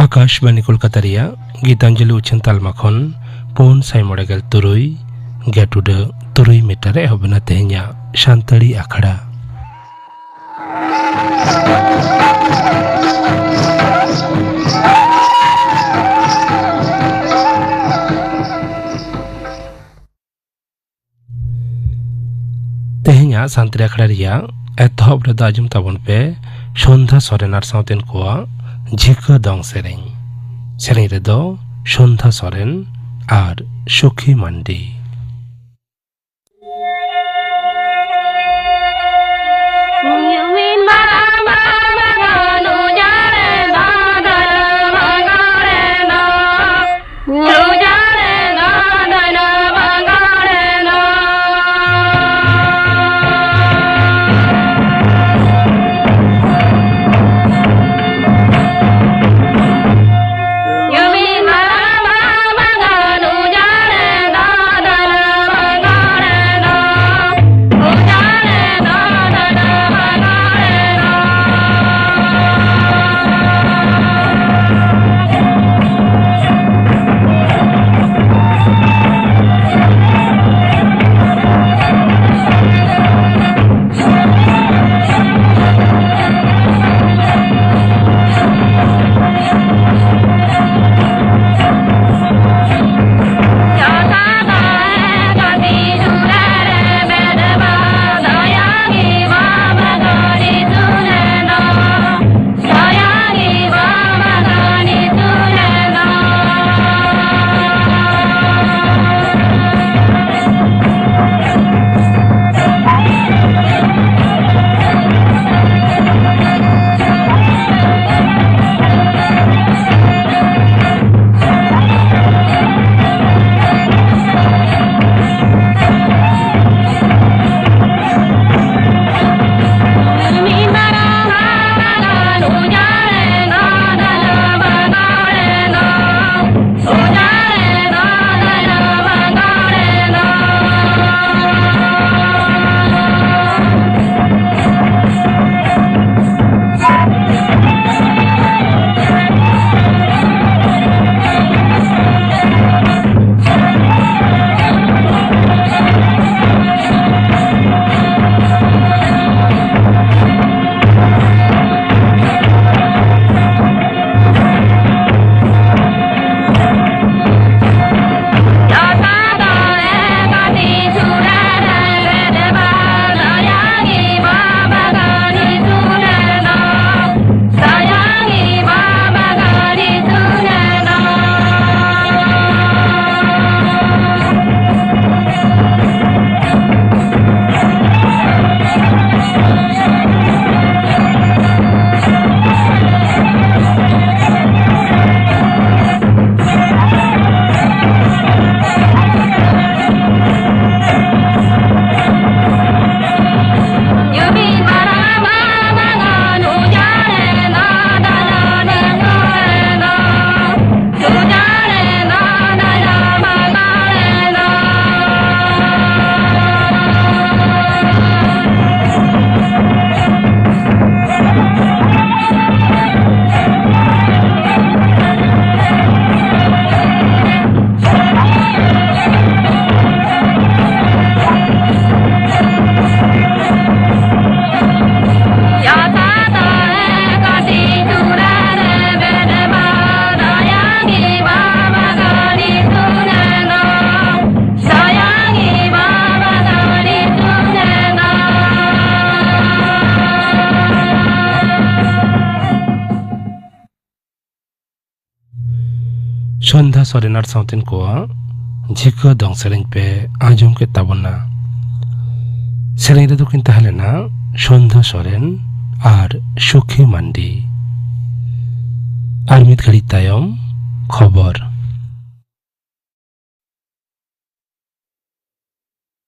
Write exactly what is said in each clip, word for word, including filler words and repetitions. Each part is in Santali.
ᱟᱠᱟᱥᱵᱟᱱᱤ ᱠᱳᱞᱠᱟᱛᱟ ᱨᱮᱭᱟᱜ ᱜᱤᱛᱟᱧᱡᱚᱞᱤ ᱩᱪᱷᱟᱹᱱ ᱛᱟᱞᱢᱟ ᱠᱷᱚᱱ ᱯᱩᱱ ᱥᱟᱭ ᱢᱚᱬᱮ ᱜᱮᱞ ᱛᱩᱨᱩᱭ ᱜᱮᱴ ᱩᱰᱟᱹ ᱛᱩᱨᱩᱭ ᱢᱤᱴᱟᱨ ᱨᱮ ᱮᱦᱚᱵ ᱮᱱᱟ ᱛᱮᱦᱮᱧᱟᱜ ᱥᱟᱱᱛᱟᱲᱤ ᱟᱠᱷᱲᱟ᱾ ᱛᱮᱦᱮᱧᱟᱜ ᱥᱟᱱᱛᱟᱲᱤ ᱟᱠᱷᱲᱟ ᱨᱮᱭᱟᱜ ᱮᱛᱚᱦᱚᱵ ᱨᱮᱫᱚ ᱟᱸᱡᱚᱢ ᱛᱟᱵᱚᱱ ᱯᱮ ᱥᱚᱱᱫᱷᱟ ᱥᱚᱨᱮᱱ ᱟᱨ ᱥᱟᱶᱛᱮᱱ ᱠᱚᱣᱟᱜ ᱡᱷᱤᱠᱟᱹ ᱫᱚᱝ ᱥᱮᱨᱮᱧ᱾ ᱥᱮᱨᱮᱧ ᱨᱮᱫᱚ ᱥᱚᱱᱫᱷᱟ ᱥᱚᱨᱮᱱ ᱟᱨ ᱥᱩᱠᱷᱤ ᱢᱟᱱᱰᱤ᱾ ᱥᱚᱨᱮᱱ ᱟᱨ ᱥᱟᱶᱛᱮᱱ ᱠᱚᱣᱟᱜ ᱡᱷᱤᱠᱟᱹ ᱫᱚᱝ ᱥᱮᱨᱮᱧ ᱯᱮ ᱟᱸᱡᱚᱢ ᱠᱮᱫ ᱛᱟᱵᱚᱱᱟ᱾ ᱥᱮᱨᱮᱧ ᱨᱮᱫᱚ ᱠᱤᱱ ᱛᱟᱦᱮᱸ ᱞᱮᱱᱟ ᱥᱚᱱᱫᱷᱟ ᱥᱚᱨᱮᱱ ᱟᱨ ᱥᱩᱠᱷᱤ ᱢᱟᱱᱰᱤ᱾ ᱟᱨ ᱢᱤᱫ ᱜᱷᱟᱹᱲᱤᱡ ᱛᱟᱭᱚᱢ ᱠᱷᱚᱵᱚᱨ᱾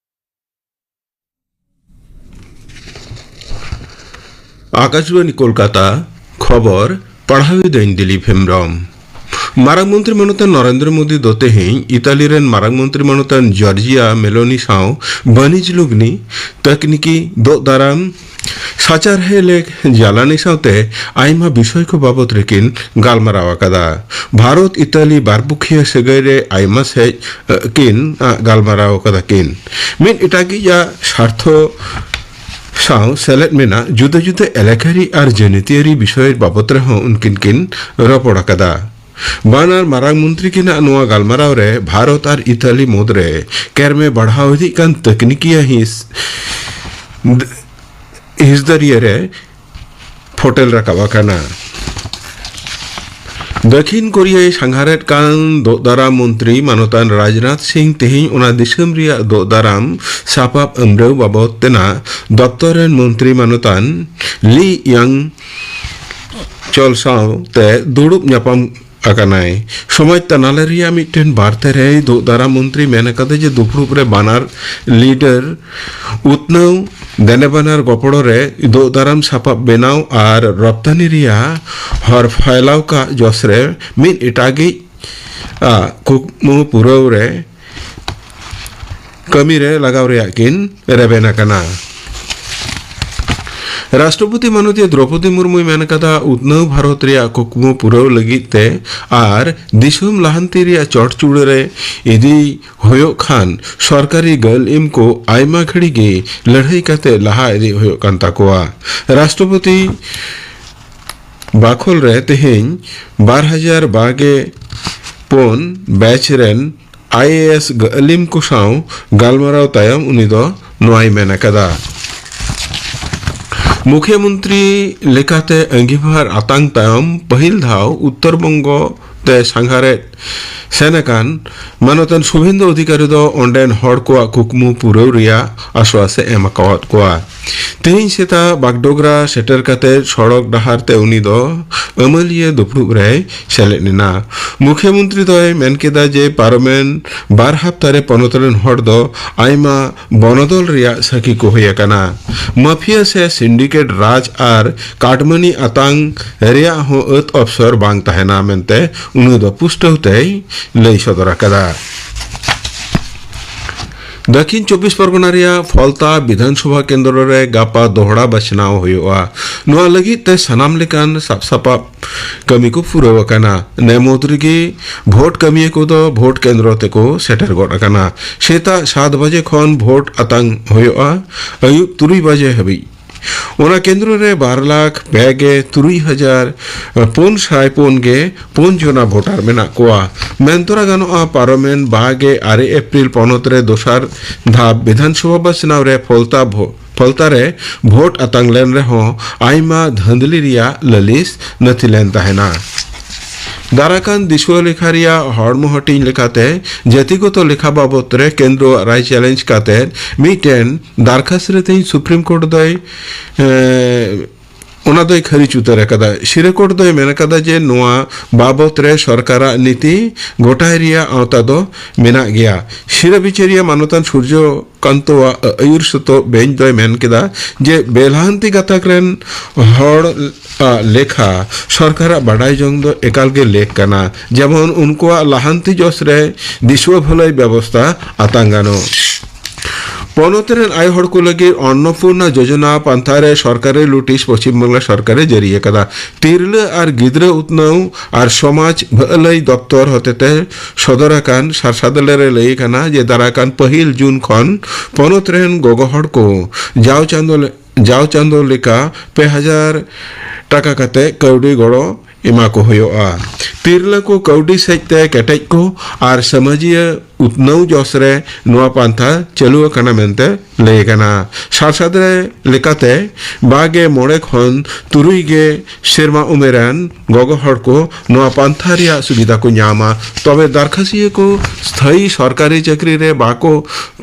ᱟᱠᱟᱥᱵᱟᱬᱤ ᱠᱳᱞᱠᱟᱛᱟ, ᱠᱷᱚᱵᱚᱨ ᱯᱟᱲᱦᱟᱣᱤᱫᱟᱹᱧ ᱫᱤᱞᱤᱯ ᱦᱮᱢᱵᱽᱨᱚᱢ᱾ ᱢᱟᱨᱟᱝ ᱢᱚᱱᱛᱨᱤ ᱢᱟᱱᱚᱛᱟᱱ ᱱᱚᱨᱮᱱᱫᱨᱚ ᱢᱳᱫᱤ ᱫᱚ ᱛᱮᱦᱮᱧ ᱤᱛᱟᱞᱤ ᱨᱮᱱ ᱢᱟᱨᱟᱝ ᱢᱚᱱᱛᱨᱤ ᱢᱟᱱᱚᱛᱟᱱ ᱡᱚᱨᱡᱤᱭᱟ ᱢᱮᱞᱳᱱᱤ ᱥᱟᱶ ᱵᱟᱹᱱᱤᱡᱽ ᱞᱩᱜᱽᱱᱤ, ᱛᱟᱹᱠᱱᱤᱠᱤ, ᱫᱳᱜ ᱫᱟᱨᱟᱢ, ᱥᱟᱪᱟᱨᱦᱮ ᱞᱮᱠ ᱡᱟᱞᱟᱱᱤ ᱥᱟᱶᱛᱮ ᱟᱭᱢᱟ ᱵᱤᱥᱚᱭ ᱠᱚ ᱵᱟᱵᱚᱛ ᱨᱮᱠᱤᱱ ᱜᱟᱞᱢᱟᱨᱟᱣ ᱟᱠᱟᱫᱟ᱾ ᱵᱷᱟᱨᱚᱛ ᱤᱛᱟᱞᱤ ᱵᱟᱨᱯᱩᱠᱷᱤᱭᱟᱹ ᱥᱟᱹᱜᱟᱹᱭ ᱨᱮ ᱟᱭᱢᱟ ᱥᱮᱡ, ᱟᱹ, ᱠᱤᱱ, ᱟᱹ, ᱜᱟᱞᱢᱟᱨᱟᱣ ᱟᱠᱟᱫᱟ ᱠᱤᱱ᱾ ᱢᱤᱫ ᱮᱴᱟᱜᱤᱡᱟᱜ ᱥᱟᱨᱛᱷᱚ ᱥᱟᱶ ᱥᱮᱞᱮᱫ ᱢᱮᱱᱟᱜ ᱡᱩᱫᱟᱹ ᱡᱩᱫᱟᱹ ᱮᱞᱟᱠᱟᱨᱤ ᱟᱨ ᱡᱟᱹᱱᱤᱛᱤᱭᱟᱹᱨᱤ ᱵᱤᱥᱚᱭ ᱵᱟᱵᱚᱛ ᱨᱮᱦᱚᱸ ᱩᱱᱠᱤᱱ ᱠᱤᱱ ᱨᱚᱯᱚᱲ ᱟᱠᱟᱫᱟ᱾ ᱵᱟᱱᱟᱨ ᱢᱟᱨᱟᱝ ᱢᱚᱱᱛᱨᱤ ᱠᱤᱱᱟᱜ ᱱᱚᱣᱟ ᱜᱟᱞᱢᱟᱨᱟᱣ ᱨᱮ ᱵᱷᱟᱨᱚᱛ ᱟᱨ ᱤᱛᱟᱞᱤ ᱢᱩᱫᱽᱨᱮ ᱠᱮᱨᱢᱮ ᱵᱟᱲᱦᱟᱣ ᱤᱫᱤᱜ ᱠᱟᱱ ᱛᱟᱹᱠᱱᱤᱠᱤᱭᱟᱹ ᱦᱤᱸᱥ, ᱦᱤᱸᱥᱫᱟᱹᱨᱤᱭᱟᱹ ᱨᱮ ᱯᱷᱚᱴᱮᱞ ᱨᱟᱠᱟᱵ ᱟᱠᱟᱱᱟ᱾ ᱫᱟᱹᱠᱷᱤᱱ ᱠᱳᱨᱤᱭᱟᱭ ᱥᱟᱸᱜᱷᱟᱨᱮᱫ ᱠᱟᱱ ᱫᱳᱜ ᱫᱟᱨᱟᱢ ᱢᱚᱱᱛᱨᱤ ᱢᱟᱱᱚᱛᱟᱱ ᱨᱟᱡᱽᱱᱟᱛᱷ ᱥᱤᱝ ᱛᱮᱦᱮᱧ ᱚᱱᱟ ᱫᱤᱥᱚᱢ ᱨᱮᱭᱟᱜ ᱫᱳᱜ ᱫᱟᱨᱟᱢ ᱥᱟᱯᱟᱵ ᱟᱹᱢᱰᱟᱹᱣ ᱵᱟᱵᱚᱫ ᱛᱮᱱᱟᱜ ᱫᱚᱯᱛᱚᱨ ᱨᱮᱱ ᱢᱚᱱᱛᱨᱤ ᱢᱟᱱᱚᱛᱟᱱ ᱞᱤ ᱭᱟᱝ ᱪᱚᱞ ᱥᱟᱶᱛᱮ ᱫᱩᱲᱩᱵ ᱧᱟᱯᱟᱢ ᱟᱠᱟᱱᱟᱭ᱾ ᱥᱚᱢᱟᱡᱽ ᱛᱟᱱᱟᱞᱟ ᱨᱮᱭᱟᱜ ᱢᱤᱫᱴᱮᱱ ᱵᱟᱨᱛᱮ ᱨᱮᱭ ᱫᱳᱜ ᱫᱟᱨᱟᱢ ᱢᱚᱱᱛᱨᱤ ᱢᱮᱱ ᱟᱠᱟᱫᱟ ᱡᱮ ᱫᱩᱯᱲᱩᱵ ᱨᱮ ᱵᱟᱱᱟᱨ ᱞᱤᱰᱟᱨ ᱩᱛᱱᱟᱹᱣ ᱫᱮᱱᱮᱵᱟᱱᱟᱨ ᱜᱚᱯᱚᱲᱚ ᱨᱮ ᱫᱳᱜ ᱫᱟᱨᱟᱢ ᱥᱟᱯᱟᱵ ᱵᱮᱱᱟᱣ ᱟᱨ ᱨᱚᱯᱛᱟᱱᱤ ᱨᱮᱭᱟᱜ ᱦᱚᱨ ᱯᱷᱟᱭᱞᱟᱣ ᱠᱟᱜ ᱡᱚᱥ ᱨᱮ ᱢᱤᱫ ᱮᱴᱟᱜᱤᱡ ᱟᱜ ᱠᱩᱠᱢᱩ ᱯᱩᱨᱟᱹᱣ ᱨᱮ ᱠᱟᱹᱢᱤ ᱨᱮ ᱞᱟᱜᱟᱣ ᱨᱮᱭᱟᱜ ᱠᱤᱱ ᱨᱮᱵᱮᱱ ᱟᱠᱟᱱᱟ᱾ ᱨᱟᱥᱴᱨᱚᱯᱚᱛᱤ ᱢᱟᱱᱚᱛᱤᱭᱟᱹ ᱫᱨᱚᱯᱚᱫᱤ ᱢᱩᱨᱢᱩᱭ ᱢᱮᱱ ᱟᱠᱟᱫᱟ, ᱩᱛᱱᱟᱹᱣ ᱵᱷᱟᱨᱚᱛ ᱨᱮᱭᱟᱜ ᱠᱩᱠᱢᱩ ᱯᱩᱨᱟᱹᱣ ᱞᱟᱹᱜᱤᱫ ᱛᱮ ᱟᱨ ᱫᱤᱥᱚᱢ ᱞᱟᱦᱟᱱᱛᱤ ᱨᱮᱭᱟᱜ ᱪᱚᱴ ᱪᱩᱲᱟᱹ ᱨᱮ ᱤᱫᱤ ᱦᱩᱭᱩᱜ ᱠᱷᱟᱱ ᱥᱚᱨᱠᱟᱨᱤ ᱜᱟᱹᱞ ᱮᱢ ᱠᱚ ᱟᱭᱢᱟ ᱜᱷᱟᱹᱲᱤ ᱜᱮ ᱞᱟᱹᱲᱦᱟᱹᱭ ᱠᱟᱛᱮ ᱞᱟᱦᱟ ᱤᱫᱤ ᱦᱩᱭᱩᱜ ᱠᱟᱱ ᱛᱟᱠᱚᱣᱟ᱾ ᱨᱟᱥᱴᱨᱚᱯᱚᱛᱤ ᱵᱟᱠᱷᱳᱞ ᱨᱮ ᱛᱮᱦᱮᱧ ᱵᱟᱨ ᱦᱟᱡᱟᱨ ᱵᱟᱜᱮ ᱯᱩᱱ ᱵᱮᱪ ᱨᱮᱱ ᱟᱭ ᱮ ᱮᱥ ᱟᱹᱞᱤᱢ ᱠᱚ ᱥᱟᱶ ᱜᱟᱞᱢᱟᱨᱟᱣ ᱛᱟᱭᱚᱢ ᱩᱱᱤ ᱫᱚ ᱱᱚᱣᱟᱭ ᱢᱮᱱ ᱟᱠᱟᱫᱟ᱾ ᱢᱩᱠᱷᱭᱟᱹ ᱢᱚᱱᱛᱨᱤ ᱞᱮᱠᱟᱛᱮ ᱟᱺᱜᱤᱵᱷᱟᱨ ᱟᱛᱟᱝ ᱛᱟᱭᱚᱢ ᱯᱟᱹᱦᱤᱞ ᱫᱷᱟᱣ ᱩᱛᱛᱚᱨ ᱵᱚᱝᱜᱚ ᱛᱮ ᱥᱟᱸᱜᱷᱟᱨᱮᱫ ᱥᱮᱱ ᱟᱠᱟᱱ ᱢᱟᱱᱚᱛᱟᱱ ᱥᱩᱵᱷᱮᱱᱫᱩ ᱚᱫᱷᱤᱠᱟᱨᱤ ᱫᱚ ᱚᱸᱰᱮᱱ ᱦᱚᱲ ᱠᱚᱣᱟᱜ ᱠᱩᱠᱢᱩ ᱯᱩᱨᱟᱹᱣ ᱨᱮᱭᱟᱜ ᱟᱥᱣᱟᱥ ᱮ ᱮᱢ ᱟᱠᱟᱣᱟᱫ ᱠᱚᱣᱟ᱾ ᱛᱮᱦᱮᱧ ᱥᱮᱛᱟᱜ ᱵᱟᱜᱰᱳᱜᱨᱟ ᱥᱮᱴᱮᱨ ᱠᱟᱛᱮ ᱥᱚᱲᱚᱠ ᱰᱟᱦᱟᱨ ᱛᱮ ᱩᱱᱤ ᱫᱚ ᱟᱹᱢᱟᱹᱞᱤᱭᱟᱹ ᱫᱩᱯᱲᱩᱵ ᱨᱮᱭ ᱥᱮᱞᱮᱫ ᱞᱮᱱᱟ᱾ ᱢᱩᱠᱷᱭᱟᱹ ᱢᱚᱱᱛᱨᱤ ᱫᱚᱭ ᱢᱮᱱ ᱠᱮᱫᱟ ᱡᱮ ᱯᱟᱨᱚᱢᱮᱱ ᱵᱟᱨ ᱦᱟᱯᱛᱟ ᱨᱮ ᱯᱚᱱᱚᱛ ᱨᱮᱱ ᱦᱚᱲ ᱫᱚ ᱟᱭᱢᱟ ᱵᱚᱱᱚᱫᱚᱞ ᱨᱮᱭᱟᱜ ᱥᱟᱹᱠᱷᱤ ᱠᱚ ᱦᱩᱭ ᱟᱠᱟᱱᱟ᱾ ᱢᱟᱯᱷᱤᱭᱟ ᱥᱮ ᱥᱤᱱᱰᱤᱠᱮᱴ ᱨᱟᱡᱽ ᱟᱨ ᱠᱟᱴᱢᱟᱱᱤ ᱟᱛᱟᱝ ᱨᱮᱭᱟᱜ ᱦᱚᱸ ᱟᱹᱛ ᱚᱯᱥᱚᱨ ᱵᱟᱝ ᱛᱟᱦᱮᱱᱟ ᱢᱮᱱᱛᱮ ᱩᱱᱤ ᱫᱚ ᱯᱩᱥᱴᱟᱹᱣ ᱛᱮᱭ ᱞᱟᱹᱭ ᱥᱚᱫᱚᱨ ᱟᱠᱟᱫᱟ᱾ ᱫᱟᱹᱠᱷᱤᱱ ᱪᱚᱵᱵᱤᱥ ᱯᱚᱨᱜᱚᱱᱟ ᱨᱮᱭᱟᱜ ᱯᱷᱚᱞᱛᱟ ᱵᱤᱫᱷᱟᱱᱥᱚᱵᱷᱟ ᱠᱮᱱᱫᱨᱚ ᱨᱮ ᱜᱟᱯᱟ ᱫᱚᱦᱲᱟ ᱵᱟᱪᱷᱱᱟᱣ ᱦᱩᱭᱩᱜᱼᱟ᱾ ᱱᱚᱣᱟ ᱞᱟᱹᱜᱤᱫ ᱛᱮ ᱥᱟᱱᱟᱢ ᱞᱮᱠᱟᱱ ᱥᱟᱵ ᱥᱟᱯᱟᱵ ᱠᱟᱹᱢᱤ ᱠᱚ ᱯᱩᱨᱟᱹᱣ ᱟᱠᱟᱱᱟ᱾ ᱱᱮ ᱢᱩᱫᱽ ᱨᱮᱜᱮ ᱵᱷᱳᱴ ᱠᱟᱹᱢᱤᱭᱟᱹ ᱠᱚᱫᱚ ᱵᱷᱳᱴ ᱠᱮᱱᱫᱨᱚ ᱛᱮᱠᱚ ᱥᱮᱴᱮᱨ ᱜᱚᱫ ᱟᱠᱟᱱᱟ᱾ ᱥᱮᱛᱟᱜ ᱥᱟᱛ ᱵᱟᱡᱮ ᱠᱷᱚᱱ ᱵᱷᱳᱴ ᱟᱛᱟᱝ ᱦᱩᱭᱩᱜᱼᱟ ᱟᱹᱭᱩᱵ ᱛᱩᱨᱩᱭ ᱵᱟᱡᱮ ᱦᱟᱹᱵᱤᱡ᱾ ᱚᱱᱟ ᱠᱮᱱᱫᱨᱚ ᱨᱮ ᱵᱟᱨ ᱞᱟᱠᱷ ᱯᱮ ᱜᱮ ᱛᱩᱨᱩᱭ ᱦᱟᱡᱟᱨ ᱯᱩᱱ ᱥᱟᱭ ᱯᱩᱱ ᱜᱮ ᱯᱩᱱ ᱡᱚᱱᱟ ᱵᱷᱳᱴᱟᱨ ᱢᱮᱱᱟᱜ ᱠᱚᱣᱟ᱾ ᱢᱮᱱ ᱛᱚᱨᱟ ᱜᱟᱱᱚᱜᱼᱟ, ᱯᱟᱨᱚᱢᱮᱱ ᱵᱟᱜᱮ ᱟᱨᱮ ᱮᱯᱨᱤᱞ ᱯᱚᱱᱚᱛ ᱨᱮ ᱫᱚᱥᱟᱨ ᱫᱷᱟᱯ ᱵᱤᱫᱷᱟᱱ ᱥᱚᱵᱷᱟ ᱵᱟᱪᱷᱱᱟᱣ ᱨᱮ ᱯᱷᱚᱞᱛᱟ ᱵᱷᱳ-, ᱯᱷᱚᱞᱛᱟ ᱨᱮ ᱵᱷᱳᱴ ᱟᱛᱟᱝ ᱞᱮᱱ ᱨᱮᱦᱚᱸ ᱟᱭᱢᱟ ᱫᱷᱟᱹᱱᱫᱞᱤ ᱨᱮᱭᱟᱜ ᱞᱟᱹᱞᱤᱥ ᱱᱟᱹᱛᱷᱤ ᱞᱮᱱ ᱛᱟᱦᱮᱱᱟ᱾ ᱫᱟᱨᱟᱠᱟᱱ ᱫᱤᱥᱩᱣᱟᱹ ᱞᱮᱠᱷᱟ ᱨᱮᱭᱟᱜ ᱦᱚᱲᱢᱚ ᱦᱟᱹᱴᱤᱧ ᱞᱮᱠᱟᱛᱮ ᱡᱟᱹᱛᱤᱜᱚᱛᱚ ᱞᱮᱠᱷᱟ ᱵᱟᱵᱚᱛ ᱨᱮ ᱠᱮᱱᱫᱨᱚᱣᱟᱜ ᱨᱟᱭ ᱪᱮᱞᱮᱧᱡᱽ ᱠᱟᱛᱮ ᱢᱤᱫᱴᱮᱱ ᱫᱟᱨᱠᱷᱟᱥᱛ ᱨᱮ ᱛᱮᱦᱮᱧ ᱥᱩᱯᱨᱤᱢ ᱠᱳᱨᱴ ᱫᱚᱭ, ᱮ, ᱚᱱᱟ ᱫᱚᱭ ᱠᱷᱟᱹᱨᱤᱡ ᱩᱛᱟᱹᱨ ᱟᱠᱟᱫᱟ᱾ ᱥᱤᱨᱟᱹ ᱠᱳᱨᱴ ᱫᱚᱭ ᱢᱮᱱ ᱟᱠᱟᱫᱟ ᱡᱮ ᱱᱚᱣᱟ ᱵᱟᱵᱚᱛ ᱨᱮ ᱥᱚᱨᱠᱟᱨᱟᱜ ᱱᱤᱛᱤ ᱜᱚᱴᱟᱭ ᱨᱮᱭᱟᱜ ᱟᱣᱛᱟ ᱫᱚ ᱢᱮᱱᱟᱜ ᱜᱮᱭᱟ᱾ ᱥᱤᱨᱟᱹ ᱵᱤᱪᱟᱹᱨᱤᱭᱟᱹ ᱢᱟᱱᱚᱛᱟᱱ ᱥᱩᱨᱡᱚ ᱠᱟᱱᱛᱚᱣᱟᱜ ᱟᱹᱭᱩᱨ ᱥᱚᱛᱚ ᱵᱮᱧᱪ ᱫᱚᱭ ᱢᱮᱱ ᱠᱮᱫᱟ ᱡᱮ ᱵᱮᱞᱦᱟᱱᱛᱤ ᱜᱟᱛᱟᱠ ᱨᱮᱱ ᱦᱚᱲ ᱟᱜ ᱞᱮᱠᱷᱟ ᱥᱚᱨᱠᱟᱨᱟᱜ ᱵᱟᱰᱟᱭ ᱡᱚᱝ ᱫᱚ ᱮᱠᱟᱞ ᱜᱮ ᱞᱮᱠ ᱠᱟᱱᱟ, ᱡᱮᱢᱚᱱ ᱩᱱᱠᱩᱣᱟᱜ ᱞᱟᱦᱟᱱᱛᱤ ᱡᱚᱥ ᱨᱮ ᱫᱤᱥᱩᱣᱟᱹ ᱵᱷᱟᱹᱞᱟᱹᱭ ᱵᱮᱵᱚᱥᱛᱟ ᱟᱛᱟᱝ ᱜᱟᱱᱚᱜ᱾ ᱯᱚᱱᱚᱛ ᱨᱮᱱ ᱟᱭᱳ ᱦᱚᱲ ᱠᱚ ᱞᱟᱹᱜᱤᱫ ᱚᱱᱱᱚᱯᱩᱨᱱᱟ ᱡᱳᱡᱚᱱᱟ ᱯᱟᱱᱛᱷᱟ ᱨᱮ ᱥᱚᱨᱠᱟᱨᱤ ᱱᱳᱴᱤᱥ ᱯᱚᱪᱷᱤᱢ ᱵᱟᱝᱞᱟ ᱥᱚᱨᱠᱟᱨᱮ ᱡᱟᱹᱨᱤ ᱟᱠᱟᱫᱟ᱾ ᱛᱤᱨᱞᱟᱹ ᱟᱨ ᱜᱤᱫᱽᱨᱟᱹ ᱩᱛᱱᱟᱹᱣ ᱟᱨ ᱥᱚᱢᱟᱡᱽ ᱵᱷᱟᱹᱞᱟᱹᱭ ᱫᱚᱯᱛᱚᱨ ᱦᱚᱛᱮᱛᱮ ᱥᱚᱫᱚᱨ ᱟᱠᱟᱱ ᱥᱟᱨᱥᱟᱫᱟᱞᱮ ᱨᱮ ᱞᱟᱹᱭ ᱟᱠᱟᱱᱟ ᱡᱮ ᱫᱟᱨᱟᱭ ᱠᱟᱱ ᱯᱟᱹᱦᱤᱞ ᱡᱩᱱ ᱠᱷᱚᱱ ᱯᱚᱱᱚᱛ ᱨᱮᱱ ᱜᱚᱜᱚ ᱦᱚᱲ ᱠᱚ ᱡᱟᱣ ᱪᱟᱸᱫᱚ ᱞᱮ-, ᱡᱟᱣ ᱪᱟᱸᱫᱚ ᱞᱮᱠᱟ ᱯᱮ ᱦᱟᱡᱟᱨ ᱴᱟᱠᱟ ᱠᱟᱛᱮ ᱠᱟᱹᱣᱰᱤ ᱜᱚᱲᱚ ᱮᱢᱟ ᱠᱚ ᱦᱩᱭᱩᱜᱼᱟ᱾ ᱛᱤᱨᱞᱟᱹ ᱠᱚ ᱠᱟᱹᱣᱰᱤ ᱥᱮᱫ ᱛᱮ ᱠᱮᱴᱮᱡ ᱠᱚ ᱟᱨ ᱥᱟᱢᱟᱡᱤᱭᱟᱹ ᱩᱛᱱᱟᱹᱣ ᱡᱚᱥ ᱨᱮ ᱱᱚᱣᱟ ᱯᱟᱱᱛᱷᱟ ᱪᱟᱹᱞᱩ ᱟᱠᱟᱱᱟ ᱢᱮᱱᱛᱮ ᱞᱟᱹᱭ ᱟᱠᱟᱱᱟ᱾ ᱥᱟᱨᱥᱟᱫ ᱨᱮ ᱞᱮᱠᱟᱛᱮ ᱵᱟᱜᱮ ᱢᱚᱬᱮ ᱠᱷᱚᱱ ᱛᱩᱨᱩᱭ ᱜᱮ ᱥᱮᱨᱢᱟ ᱩᱢᱮᱨᱟᱱ ᱜᱚᱜᱚ ᱦᱚᱲ ᱠᱚ ᱱᱚᱣᱟ ᱯᱟᱱᱛᱷᱟ ᱨᱮᱭᱟᱜ ᱥᱩᱵᱤᱫᱷᱟ ᱠᱚ ᱧᱟᱢᱟ, ᱛᱚᱵᱮ ᱫᱟᱨᱠᱷᱟᱥᱤᱭᱟᱹ ᱠᱚ ᱥᱛᱷᱟᱭᱤ ᱥᱚᱨᱠᱟᱨᱤ ᱪᱟᱹᱠᱨᱤ ᱨᱮ ᱵᱟᱠᱚ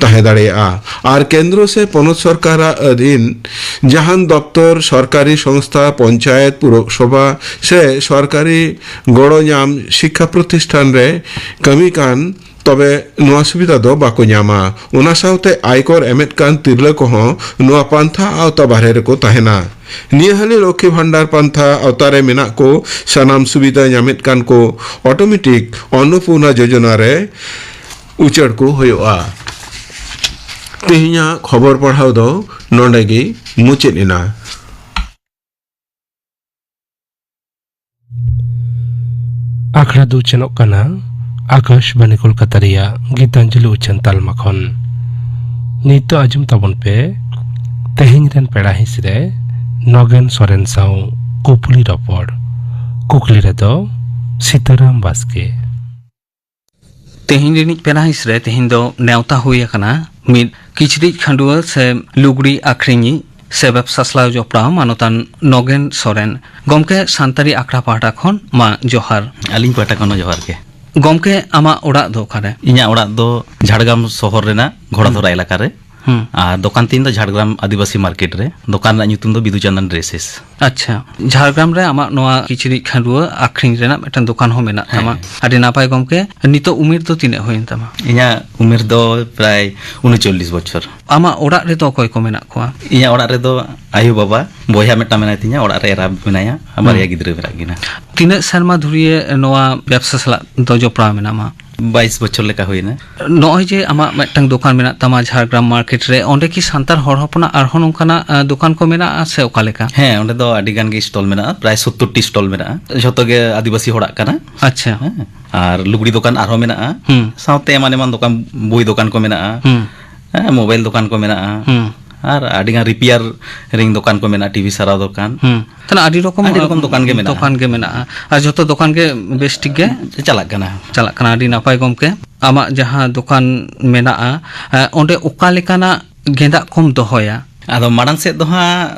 ᱛᱟᱦᱮᱸ ᱫᱟᱲᱮᱭᱟᱜᱼᱟ ᱟᱨ ᱠᱮᱱᱫᱨᱚ ᱥᱮ ᱯᱚᱱᱚᱛ ᱥᱚᱨᱠᱟᱨᱟᱜ ᱟᱹᱫᱷᱤᱱ ᱡᱟᱦᱟᱱ ᱫᱚᱯᱛᱚᱨ, ᱥᱚᱨᱠᱟᱨᱤ ᱥᱚᱝᱥᱛᱷᱟ, ᱯᱚᱧᱪᱟᱭᱮᱛ, ᱯᱩᱨᱚᱥᱚᱵᱷᱟ ᱥᱮ ᱥᱚᱨᱠᱟᱨᱤ ᱜᱚᱲᱚ ᱧᱟᱢ ᱥᱤᱠᱠᱷᱟ ᱯᱨᱚᱛᱤᱥᱴᱷᱟᱱ ᱨᱮ ᱠᱟᱹᱢᱤ ᱠᱟᱱ ᱛᱚᱵᱮ ᱱᱚᱣᱟ ᱥᱩᱵᱤᱫᱷᱟ ᱫᱚ ᱵᱟᱠᱚ ᱧᱟᱢᱟ᱾ ᱚᱱᱟ ᱥᱟᱶᱛᱮ ᱟᱭᱠᱚᱨ ᱮᱢᱮᱫ ᱠᱟᱱ ᱛᱤᱨᱞᱟᱹ ᱠᱚᱦᱚᱸ ᱱᱚᱣᱟ ᱯᱟᱱᱛᱷᱟ ᱟᱣᱛᱟ ᱵᱟᱦᱨᱮ ᱨᱮᱠᱚ ᱛᱟᱦᱮᱱᱟ᱾ ᱱᱤᱭᱟᱹ ᱦᱟᱹᱞᱤ ᱞᱚᱠᱠᱷᱤ ᱵᱷᱟᱱᱰᱟᱨ ᱯᱟᱱᱛᱷᱟ ᱟᱣᱛᱟ ᱨᱮ ᱢᱮᱱᱟᱜ ᱠᱚ ᱥᱟᱱᱟᱢ ᱥᱩᱵᱤᱫᱷᱟ ᱧᱟᱢᱮᱫ ᱠᱟᱱ ᱠᱚ ᱚᱴᱳᱢᱮᱴᱤᱠ ᱚᱱᱱᱚᱯᱩᱨᱱᱟ ᱡᱳᱡᱚᱱᱟ ᱨᱮ ᱩᱪᱟᱹᱲ ᱠᱚ ᱦᱩᱭᱩᱜᱼᱟ᱾ ᱛᱮᱦᱮᱧᱟᱜ ᱠᱷᱚᱵᱚᱨ ᱯᱟᱲᱦᱟᱣ ᱫᱚ ᱱᱚᱰᱮ ᱜᱮ ᱢᱩᱪᱟᱹᱫ ᱮᱱᱟ᱾ ᱟᱠᱷᱲᱟ ᱫᱚ ᱩᱪᱷᱟᱹᱱᱚᱜ ᱠᱟᱱᱟ ᱟᱠᱟᱥᱵᱟᱱᱤ ᱠᱳᱞᱠᱟᱛᱟ ᱨᱮᱭᱟᱜ ᱜᱤᱛᱟᱧᱡᱚᱞᱤ ᱩᱪᱷᱟᱹᱱ ᱛᱟᱞᱢᱟ ᱠᱷᱚᱱ᱾ ᱱᱤᱛ ᱫᱚ ᱟᱸᱡᱚᱢ ᱛᱟᱵᱚᱱ ᱯᱮ ᱛᱮᱦᱮᱧ ᱨᱮᱱ ᱯᱮᱲᱟ ᱦᱤᱸᱥ ᱨᱮ ᱱᱚᱜᱮᱱ ᱥᱚᱨᱮᱱ ᱥᱟᱶ ᱠᱩᱯᱞᱤ ᱨᱚᱯᱚᱲ᱾ ᱠᱩᱠᱞᱤ ᱨᱮᱫᱚ ᱥᱤᱛᱟᱹᱨᱟᱢ ᱵᱟᱥᱠᱮ᱾ ᱛᱮᱦᱮᱧ ᱨᱤᱱᱤᱡ ᱯᱮᱲᱟ ᱦᱤᱸᱥ ᱨᱮ ᱛᱮᱦᱮᱧ ᱫᱚ ᱱᱮᱣᱛᱟ ᱦᱩᱭ ᱟᱠᱟᱱᱟ ᱢᱤᱫ ᱠᱤᱪᱨᱤᱡ ᱠᱷᱟᱺᱰᱩᱣᱟᱹ ᱥᱮ ᱞᱩᱜᱽᱲᱤ ᱟᱹᱠᱷᱨᱤᱧᱤᱡ ᱥᱮ ᱵᱮᱵᱽᱥᱟ ᱥᱟᱞᱟᱣ ᱡᱚᱯᱲᱟᱣ ᱢᱟᱱᱚᱛᱟᱱ ᱱᱚᱜᱮᱱ ᱥᱚᱨᱮᱱ᱾ ᱜᱚᱢᱠᱮ, ᱥᱟᱱᱛᱟᱲᱤ ᱟᱠᱷᱲᱟ ᱯᱟᱦᱴᱟ ᱠᱷᱚᱱ ᱢᱟ ᱡᱚᱦᱟᱨ᱾ ᱟᱹᱞᱤᱧ ᱯᱟᱦᱴᱟ ᱠᱷᱚᱱ ᱦᱚᱸ ᱡᱚᱦᱟᱨ ᱜᱮ᱾ ᱜᱚᱢᱠᱮ, ᱟᱢᱟᱜ ᱚᱲᱟᱜ ᱫᱚ ᱚᱠᱟᱨᱮ? ᱤᱧᱟᱹᱜ ᱚᱲᱟᱜ ᱫᱚ ᱡᱷᱟᱲᱜᱨᱟᱢ ᱥᱚᱦᱚᱨ ᱨᱮᱱᱟᱜ ᱜᱷᱚᱲᱟᱫᱷᱚᱨᱟ ᱮᱞᱟᱠᱟ ᱨᱮ᱾ ᱦᱩᱸ᱾ ᱟᱨ ᱫᱚᱠᱟᱱ ᱛᱤᱧ ᱫᱚ ᱡᱷᱟᱲᱜᱨᱟᱢ ᱟᱹᱫᱤᱵᱟᱹᱥᱤ ᱢᱟᱨᱠᱮᱴ ᱨᱮ᱾ ᱫᱚᱠᱟᱱ ᱨᱮᱱᱟᱜ ᱧᱩᱛᱩᱢ ᱫᱚ ᱵᱤᱫᱩ ᱪᱟᱸᱫᱟᱱ ᱰᱨᱮᱥᱮᱥ᱾ ᱟᱪᱪᱷᱟ, ᱡᱷᱟᱲᱜᱨᱟᱢ ᱨᱮ ᱟᱢᱟᱜ ᱱᱚᱣᱟ ᱠᱤᱪᱨᱤᱡ ᱠᱷᱟᱺᱰᱩᱣᱟᱹ ᱟᱠᱷᱨᱤᱧ ᱨᱮᱱᱟᱜ ᱢᱤᱫᱴᱟᱝ ᱫᱚᱠᱟᱱ ᱦᱚᱸ ᱢᱮᱱᱟᱜ ᱦᱮᱸ, ᱛᱟᱢᱟ᱾ ᱦᱮᱸ᱾ ᱟᱹᱰᱤ ᱱᱟᱯᱟᱭ ᱜᱚᱢᱠᱮ, ᱱᱤᱛᱚᱜ ᱩᱢᱮᱨ ᱫᱚ ᱛᱤᱱᱟᱹᱜ ᱦᱩᱭᱮᱱ ᱛᱟᱢᱟ? ᱤᱧᱟᱹᱜ ᱩᱢᱮᱨ ᱫᱚ ᱯᱨᱟᱭ ᱩᱱᱩᱪᱚᱞᱞᱤᱥ ᱵᱚᱪᱷᱚᱨ᱾ ᱟᱢᱟᱜ ᱚᱲᱟᱜ ᱨᱮᱫᱚ ᱚᱠᱚᱭ ᱠᱚ ᱢᱮᱱᱟᱜ ᱠᱚᱣᱟ? ᱤᱧᱟᱹᱜ ᱚᱲᱟᱜ ᱨᱮᱫᱚ ᱟᱭᱳ ᱵᱟᱵᱟ, ᱵᱚᱭᱦᱟ ᱢᱤᱫᱴᱟᱝ ᱢᱮᱱᱟᱭ ᱛᱤᱧᱟ, ᱚᱲᱟᱜ ᱨᱮ ᱮᱨᱟ ᱢᱮᱱᱟᱭᱟ, ᱟᱨ ᱵᱟᱨᱭᱟ ᱦᱩᱸ᱾ ᱜᱤᱫᱽᱨᱟᱹ ᱢᱮᱱᱟᱜ ᱠᱤᱱᱟ᱾ ᱛᱤᱱᱟᱹᱜ ᱥᱮᱨᱢᱟ ᱫᱷᱩᱨᱤᱭᱟᱹ ᱱᱚᱣᱟ ᱵᱮᱵᱽᱥᱟ ᱥᱟᱞᱟᱜ ᱫᱚ ᱡᱚᱯᱲᱟᱣ ᱢᱮᱱᱟᱢᱟ? ᱵᱟᱭᱤᱥ ᱵᱚᱪᱷᱚᱨ ᱞᱮᱠᱟ ᱦᱩᱭᱱᱟ᱾ ᱱᱚᱜᱼᱚᱭ ᱡᱮ ᱟᱢᱟᱜ ᱢᱤᱫᱴᱟᱝ ᱫᱚᱠᱟᱱ ᱢᱮᱱᱟᱜ ᱛᱟᱢᱟ ᱡᱷᱟᱲᱜᱨᱟᱢ ᱢᱟᱨᱠᱮᱴ ᱨᱮ, ᱚᱸᱰᱮ ᱠᱤ ᱥᱟᱱᱛᱟᱲ ᱦᱚᱲ ᱦᱚᱯᱚᱱᱟᱜ ᱟᱨᱦᱚᱸ ᱱᱚᱝᱠᱟᱱᱟᱜ, ᱟ, ᱫᱚᱠᱟᱱ ᱠᱚ ᱢᱮᱱᱟᱜᱼᱟ ᱥᱮ ᱚᱠᱟ ᱞᱮᱠᱟ? ᱦᱮᱸ, ᱚᱸᱰᱮ ᱫᱚ ᱟᱹᱰᱤ ᱜᱟᱱ ᱜᱮ ᱥᱴᱚᱞ ᱢᱮᱱᱟᱜᱼᱟ, ᱯᱨᱟᱭ ᱥᱚᱛᱛᱚᱨ ᱴᱤ ᱥᱴᱚᱞ ᱢᱮᱱᱟᱜᱼᱟ᱾ ᱡᱷᱚᱛᱚ ᱜᱮ ᱟᱹᱫᱤᱵᱟᱹᱥᱤ ᱦᱚᱲᱟᱜ ᱠᱟᱱᱟ᱾ ᱟᱪᱪᱷᱟ᱾ ᱦᱮᱸ, ᱟᱨ ᱞᱩᱜᱽᱲᱤ ᱫᱚᱠᱟᱱ ᱟᱨᱦᱚᱸ ᱢᱮᱱᱟᱜᱼᱟ᱾ ᱦᱩᱸ᱾ ᱥᱟᱶᱛᱮ ᱮᱢᱟᱱ ᱮᱢᱟᱱ ᱫᱚᱠᱟᱱ, ᱵᱳᱭ ᱫᱚᱠᱟᱱ ᱠᱚ ᱢᱮᱱᱟᱜᱼᱟ᱾ ᱦᱩᱸ᱾ ᱦᱮᱸ, ᱢᱳᱵᱟᱭᱤᱞ ᱫᱚᱠᱟᱱ ᱠᱚ ᱢᱮᱱᱟᱜᱼᱟ᱾ ᱦᱩᱸ᱾ ᱟᱨ ᱟᱹᱰᱤᱜᱟᱱ ᱨᱤᱯᱮᱭᱟᱨᱤᱝ ᱫᱚᱠᱟᱱ ᱠᱚ ᱢᱮᱱᱟᱜᱼᱟ, ᱴᱤᱵᱷᱤ ᱥᱟᱨᱟᱣ ᱫᱚᱠᱟᱱ᱾ ᱦᱩᱸ᱾ ᱛᱟᱦᱞᱮ ᱟᱹᱰᱤ ᱨᱚᱠᱚᱢ, ᱟᱹᱰᱤ ᱨᱚᱠᱚᱢ ᱫᱚᱠᱟᱱ ᱜᱮ ᱢᱮᱱᱟᱜᱼᱟ᱾ ᱫᱚᱠᱟᱱ ᱜᱮ ᱢᱮᱱᱟᱜᱼᱟ᱾ ᱟᱨ ᱡᱷᱚᱛᱚ ᱫᱚᱠᱟᱱ ᱜᱮ ᱵᱮᱥ ᱴᱷᱤᱠ ᱜᱮ ᱪᱟᱞᱟᱜ ᱠᱟᱱᱟ᱾ ᱪᱟᱞᱟᱜ ᱠᱟᱱᱟ, ᱟᱹᱰᱤ ᱱᱟᱯᱟᱭ ᱜᱚᱢᱠᱮ᱾ ᱟᱢᱟᱜ ᱡᱟᱦᱟᱸ ᱫᱚᱠᱟᱱ ᱢᱮᱱᱟᱜᱼᱟ, ᱮ, ᱚᱸᱰᱮ ᱚᱠᱟ ᱞᱮᱠᱟᱱᱟᱜ ᱜᱮᱸᱫᱟᱜ ᱠᱚᱢ ᱫᱚᱦᱚᱭᱟ? ᱟᱫᱚ ᱢᱟᱲᱟᱝ ᱥᱮᱫ ᱫᱚ ᱦᱟᱸᱜ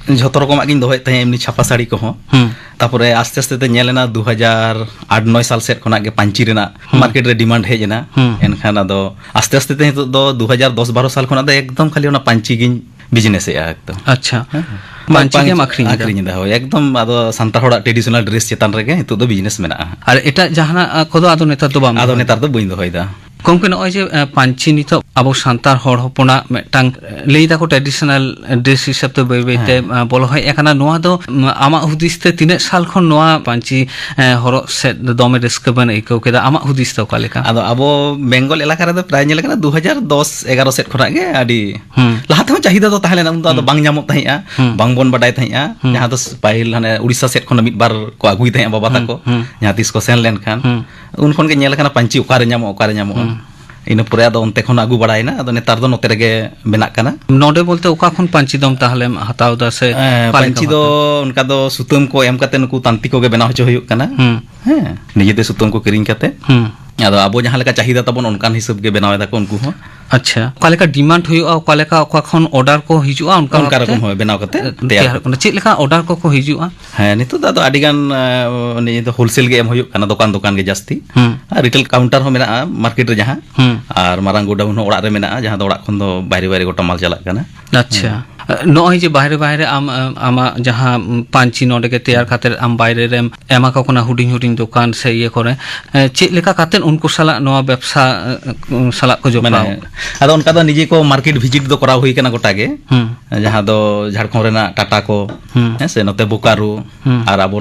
ᱡᱷᱚᱛᱚ ᱨᱚᱠᱚᱢᱟᱜ ᱜᱤᱧ ᱫᱚᱦᱚᱭᱮᱫ ᱛᱟᱦᱮᱸᱫ, ᱮᱢᱱᱤ ᱪᱷᱟᱯᱟ ᱥᱟᱹᱲᱤ ᱠᱚᱦᱚᱸ᱾ ᱦᱩᱸ᱾ ᱛᱟᱯᱚᱨᱮ ᱟᱥᱛᱮ ᱟᱥᱛᱮ ᱛᱮ ᱧᱮᱞ ᱮᱱᱟ, ᱫᱩ ᱦᱟᱡᱟᱨ ᱟᱴ ᱱᱚᱭ ᱥᱟᱞ ᱥᱮᱫ ᱠᱷᱚᱱᱟᱜ ᱜᱮ ᱯᱟᱹᱧᱪᱤ ᱨᱮᱱᱟᱜ ᱦᱩᱸ᱾ ᱢᱟᱨᱠᱮᱴ ᱨᱮ ᱰᱤᱢᱟᱱᱰ ᱦᱮᱡ ᱮᱱᱟ᱾ ᱦᱩᱸ᱾ ᱮᱱᱠᱷᱟᱱ ᱟᱫᱚ ᱟᱥᱛᱮ ᱟᱥᱛᱮ ᱛᱮ ᱱᱤᱛᱚᱜ ᱫᱚ ᱫᱩ ᱦᱟᱡᱟᱨ ᱫᱚᱥ ᱵᱟᱨᱚ ᱥᱟᱞ ᱠᱷᱚᱱᱟᱜ ᱫᱚ ᱮᱠᱫᱚᱢ ᱠᱷᱟᱹᱞᱤ ᱚᱱᱟ ᱯᱟᱹᱧᱪᱤ ᱜᱤᱧ ᱵᱤᱡᱽᱱᱮᱥ ᱮᱫᱼᱟ ᱮᱠᱫᱚᱢ᱾ ᱟᱪᱪᱷᱟ᱾ ᱦᱮᱸ᱾ ᱯᱟᱹᱧᱪᱤ ᱜᱮᱢ ᱟᱠᱷᱨᱤᱧ ᱮᱫᱟ? ᱟᱠᱷᱨᱤᱧ ᱮᱫᱟ, ᱦᱳᱭ᱾ ᱮᱠᱫᱚᱢ ᱟᱫᱚ ᱥᱟᱱᱛᱟᱲ ᱦᱚᱲᱟᱜ ᱴᱨᱮᱰᱤᱥᱚᱱᱟᱞ ᱰᱨᱮᱥ ᱪᱮᱛᱟᱱ ᱨᱮᱜᱮ ᱱᱤᱛᱚᱜ ᱫᱚ ᱵᱤᱡᱽᱱᱮᱥ ᱢᱮᱱᱟᱜᱼᱟ᱾ ᱟᱨ ᱮᱴᱟᱜ ᱡᱟᱦᱟᱱᱟᱜ, ᱟ, ᱠᱚᱫᱚ ᱟᱫᱚ ᱱᱮᱛᱟᱨ ᱫᱚ ᱵᱟᱢ ᱟᱫᱚ ᱫᱚᱦᱚᱭᱮᱫᱟ? ᱱᱮᱛᱟᱨ ᱫᱚ ᱵᱟᱹᱧ ᱫᱚᱦᱚᱭᱮᱫᱟ᱾ ᱜᱚᱢᱠᱮ, ᱱᱚᱜᱼᱚᱭ ᱡᱮ, ᱮ, ᱯᱟᱹᱧᱪᱤ ᱱᱤᱛᱚᱜ ᱟᱵᱚ ᱥᱟᱱᱛᱟᱲ ᱦᱚᱲ ᱦᱚᱯᱚᱱᱟᱜ ᱢᱤᱫᱴᱟᱝ, ᱮ, ᱞᱟᱹᱭ ᱫᱟᱠᱚ ᱴᱨᱮᱰᱤᱥᱚᱱᱟᱞ ᱰᱨᱮᱥ ᱦᱤᱥᱟᱹᱵ ᱛᱮ ᱵᱟᱹᱭ ᱵᱟᱹᱭ ᱛᱮ, ᱦᱮᱸ᱾ ᱮ, ᱵᱚᱞᱚ ᱦᱮᱡ ᱟᱠᱟᱱᱟ, ᱱᱚᱣᱟ ᱫᱚ, ᱩᱢ, ᱟᱢᱟᱜ ᱦᱩᱫᱤᱥ ᱛᱮ ᱛᱤᱱᱟᱹᱜ ᱥᱟᱞ ᱠᱷᱚᱱ ᱱᱚᱣᱟ ᱯᱟᱹᱧᱪᱤ, ᱮ, ᱦᱚᱨᱚᱜ ᱥᱮᱫ ᱫᱚᱢᱮ ᱨᱟᱹᱥᱠᱟᱹ ᱵᱮᱱ ᱟᱹᱭᱠᱟᱹᱣ ᱠᱮᱫᱟ? ᱟᱢᱟᱜ ᱦᱩᱫᱤᱥ ᱛᱮ ᱚᱠᱟ ᱞᱮᱠᱟ? ᱟᱫᱚ ᱟᱵᱚ ᱵᱮᱝᱜᱚᱞ ᱮᱞᱟᱠᱟ ᱨᱮᱫᱚ ᱯᱨᱟᱭ ᱧᱮᱞ ᱟᱠᱟᱱᱟ, ᱫᱩ ᱦᱟᱡᱟᱨ ᱫᱚᱥ ᱮᱜᱟᱨᱚ ᱥᱮᱫ ᱠᱷᱚᱱᱟᱜ ᱜᱮ ᱟᱹᱰᱤ ᱦᱩᱸ᱾ ᱞᱟᱦᱟ ᱛᱮᱦᱚᱸ ᱪᱟᱦᱤᱫᱟ ᱫᱚ ᱛᱟᱦᱮᱸ ᱞᱮᱱᱟ, ᱩᱱ ᱫᱚ ᱟᱫᱚ ᱦᱩᱸ᱾ ᱵᱟᱝ ᱧᱟᱢᱚᱜ ᱛᱟᱦᱮᱸᱜᱼᱟ, ᱦᱩᱸ᱾ ᱵᱟᱝ ᱵᱚᱱ ᱵᱟᱰᱟᱭ ᱛᱟᱦᱮᱸᱜᱼᱟ᱾ ᱦᱩᱸ᱾ ᱡᱟᱦᱟᱸ ᱫᱚ ᱯᱟᱹᱦᱤᱞ ᱦᱟᱱᱮ ᱩᱲᱤᱥᱥᱟ ᱥᱮᱫ ᱠᱷᱚᱱ ᱢᱤᱫ ᱵᱟᱨ ᱠᱚ ᱟᱹᱜᱩᱭ ᱛᱟᱦᱮᱸᱜᱼᱟ ᱵᱟᱵᱟ ᱦᱩᱸ, ᱛᱟᱠᱚ, ᱦᱩᱸ᱾ ᱡᱟᱦᱟᱸ ᱛᱤᱥ ᱠᱚ ᱥᱮᱱ ᱞᱮᱱᱠᱷᱟᱱ᱾ ᱦᱩᱸ᱾ ᱩᱱ ᱠᱷᱚᱱ ᱜᱮ ᱧᱮᱞ ᱟᱠᱟᱱᱟ ᱯᱟᱹᱧᱪᱤ ᱚᱠᱟᱨᱮ ᱧᱟᱢᱚᱜᱼᱟ, ᱚᱠᱟᱨᱮ ᱧᱟᱢᱚᱜᱼᱟ᱾ ᱦᱩᱸ᱾ ᱤᱱᱟᱹ ᱯᱚᱨᱮ ᱟᱫᱚ ᱚᱱᱛᱮ ᱠᱷᱚᱱ ᱟᱹᱜᱩ ᱵᱟᱲᱟᱭᱮᱱᱟ, ᱟᱫᱚ ᱱᱮᱛᱟᱨ ᱫᱚ ᱱᱚᱛᱮ ᱨᱮᱜᱮ ᱵᱮᱱᱟᱜ ᱠᱟᱱᱟ᱾ ᱱᱚᱰᱮ ᱵᱚᱞᱛᱮ ᱚᱠᱟ ᱠᱷᱚᱱ ᱯᱟᱹᱧᱪᱤ ᱫᱚᱢ ᱛᱟᱦᱞᱮᱢ ᱦᱟᱛᱟᱣ ᱮᱫᱟ ᱥᱮ ᱮᱸ, ᱚᱠᱟ ᱞᱮᱠᱟ ᱯᱟᱹᱧᱪᱤ ᱫᱚ ᱵᱷᱟᱵᱛᱮ? ᱚᱱᱠᱟ ᱫᱚ ᱥᱩᱛᱟᱹᱢ ᱠᱚ ᱮᱢ ᱠᱟᱛᱮ ᱱᱩᱠᱩ ᱛᱟᱱᱛᱤ ᱠᱚᱜᱮ ᱵᱮᱱᱟᱣ ᱦᱚᱪᱚ ᱦᱩᱭᱩᱜ ᱠᱟᱱᱟ᱾ ᱦᱩᱸ᱾ ᱦᱮᱸ, ᱱᱤᱡᱮᱛᱮ ᱥᱩᱛᱟᱹᱢ ᱠᱚ ᱠᱤᱨᱤᱧ ᱠᱟᱛᱮ᱾ ᱦᱩᱸ᱾ ᱟᱫᱚ ᱟᱵᱚ ᱡᱟᱦᱟᱸ ᱞᱮᱠᱟ ᱪᱟᱦᱤᱫᱟ ᱛᱟᱵᱚᱱ, ᱚᱱᱠᱟᱱ ᱦᱤᱥᱟᱹᱵ ᱜᱮ ᱵᱮᱱᱟᱣ ᱮᱫᱟ ᱠᱚ ᱩᱱᱠᱩ ᱦᱚᱸ᱾ ᱟᱪᱪᱷᱟ, ᱚᱠᱟ ᱞᱮᱠᱟ ᱰᱤᱢᱟᱱᱰ ᱦᱩᱭᱩᱜᱼᱟ, ᱚᱠᱟ ᱞᱮᱠᱟ, ᱚᱠᱟ ᱠᱷᱚᱱ ᱚᱨᱰᱟᱨ ᱠᱚ ᱦᱤᱡᱩᱜᱼᱟ, ᱚᱱᱠᱟ ᱚᱱᱠᱟ ᱵᱷᱟᱵᱛᱮ, ᱨᱚᱠᱚᱢ, ᱦᱳᱭ, ᱵᱮᱱᱟᱣ ᱠᱟᱛᱮ ᱮ, ᱛᱮᱭᱟᱨ ᱛᱮᱭᱟᱨᱚᱜ ᱠᱟᱱᱟ᱾ ᱪᱮᱫ ᱞᱮᱠᱟ ᱚᱨᱰᱟᱨ ᱠᱚᱠᱚ ᱦᱤᱡᱩᱜᱼᱟ? ᱦᱮᱸ, ᱱᱤᱛᱚᱜ ᱫᱚ ᱟᱫᱚ ᱟᱹᱰᱤ ᱜᱟᱱ, ᱮ, ᱱᱤᱭᱟᱹ ᱫᱚ ᱦᱳᱞᱥᱮᱞ ᱜᱮ ᱮᱢ ᱦᱩᱭᱩᱜ ᱠᱟᱱᱟ, ᱫᱚᱠᱟᱱ ᱫᱚᱠᱟᱱ ᱜᱮ ᱡᱟᱹᱥᱛᱤ᱾ ᱦᱩᱸ᱾ ᱟᱨ ᱨᱤᱴᱮᱞ ᱠᱟᱣᱩᱱᱴᱟᱨ ᱦᱚᱸ ᱢᱮᱱᱟᱜᱼᱟ ᱢᱟᱨᱠᱮᱴ ᱨᱮ ᱡᱟᱦᱟᱸ, ᱦᱩᱸ᱾ ᱟᱨ ᱢᱟᱨᱟᱝ ᱜᱳᱰᱟᱣᱩᱱ ᱦᱚᱸ ᱚᱲᱟᱜ ᱨᱮ ᱢᱮᱱᱟᱜᱼᱟ, ᱡᱟᱦᱟᱸ ᱫᱚ ᱚᱲᱟᱜ ᱠᱷᱚᱱ ᱫᱚ ᱵᱟᱭᱨᱮ ᱵᱟᱭᱨᱮ ᱜᱚᱴᱟ ᱢᱟᱞ ᱪᱟᱞᱟᱜ ᱠᱟᱱᱟ᱾ ᱟᱪᱪᱷᱟ᱾ ᱦᱮᱸ᱾ ᱱᱚᱜᱼᱚᱭ ᱡᱮ ᱵᱟᱦᱨᱮ ᱵᱟᱦᱨᱮ ᱟᱢ, ᱟᱢ, ᱟᱢᱟᱜ ᱡᱟᱦᱟᱸ ᱯᱟᱹᱧᱪᱤ ᱱᱚᱰᱮ ᱜᱮ ᱛᱮᱭᱟᱨ ᱠᱟᱛᱮ ᱟᱢ ᱵᱟᱭᱨᱮ ᱨᱮᱢ ᱮᱢᱟ ᱠᱚ ᱠᱟᱱᱟ ᱦᱩᱰᱤᱧ ᱦᱩᱰᱤᱧ ᱫᱚᱠᱟᱱ ᱥᱮ ᱤᱭᱟᱹ ᱠᱚᱨᱮ, ᱮ, ᱪᱮᱫ ᱞᱮᱠᱟ ᱠᱟᱛᱮ ᱩᱱᱠᱩ ᱥᱟᱞᱟᱜ ᱱᱚᱣᱟ ᱵᱮᱵᱽᱥᱟ, ᱮ, ᱥᱟᱞᱟᱜ ᱠᱚ ᱡᱚᱯᱲᱟᱣ? ᱢᱟᱱᱮ, ᱟᱫᱚ ᱚᱱᱠᱟ ᱫᱚ ᱱᱤᱡᱮ ᱠᱚ ᱢᱟᱨᱠᱮᱴ ᱵᱷᱤᱡᱤᱴ ᱫᱚ ᱠᱚᱨᱟᱣ ᱦᱩᱭ ᱠᱟᱱᱟ ᱜᱚᱴᱟ ᱜᱮ᱾ ᱦᱩᱸ᱾ ᱡᱟᱦᱟᱸ ᱫᱚ ᱡᱷᱟᱲᱠᱷᱚᱸᱰ ᱨᱮᱱᱟᱜ ᱴᱟᱴᱟ ᱠᱚ, ᱦᱩᱸ᱾ ᱦᱮᱸ ᱥᱮ, ᱱᱚᱛᱮ ᱵᱳᱠᱟᱨᱳ, ᱦᱩᱸ᱾ ᱟᱨ ᱟᱵᱚ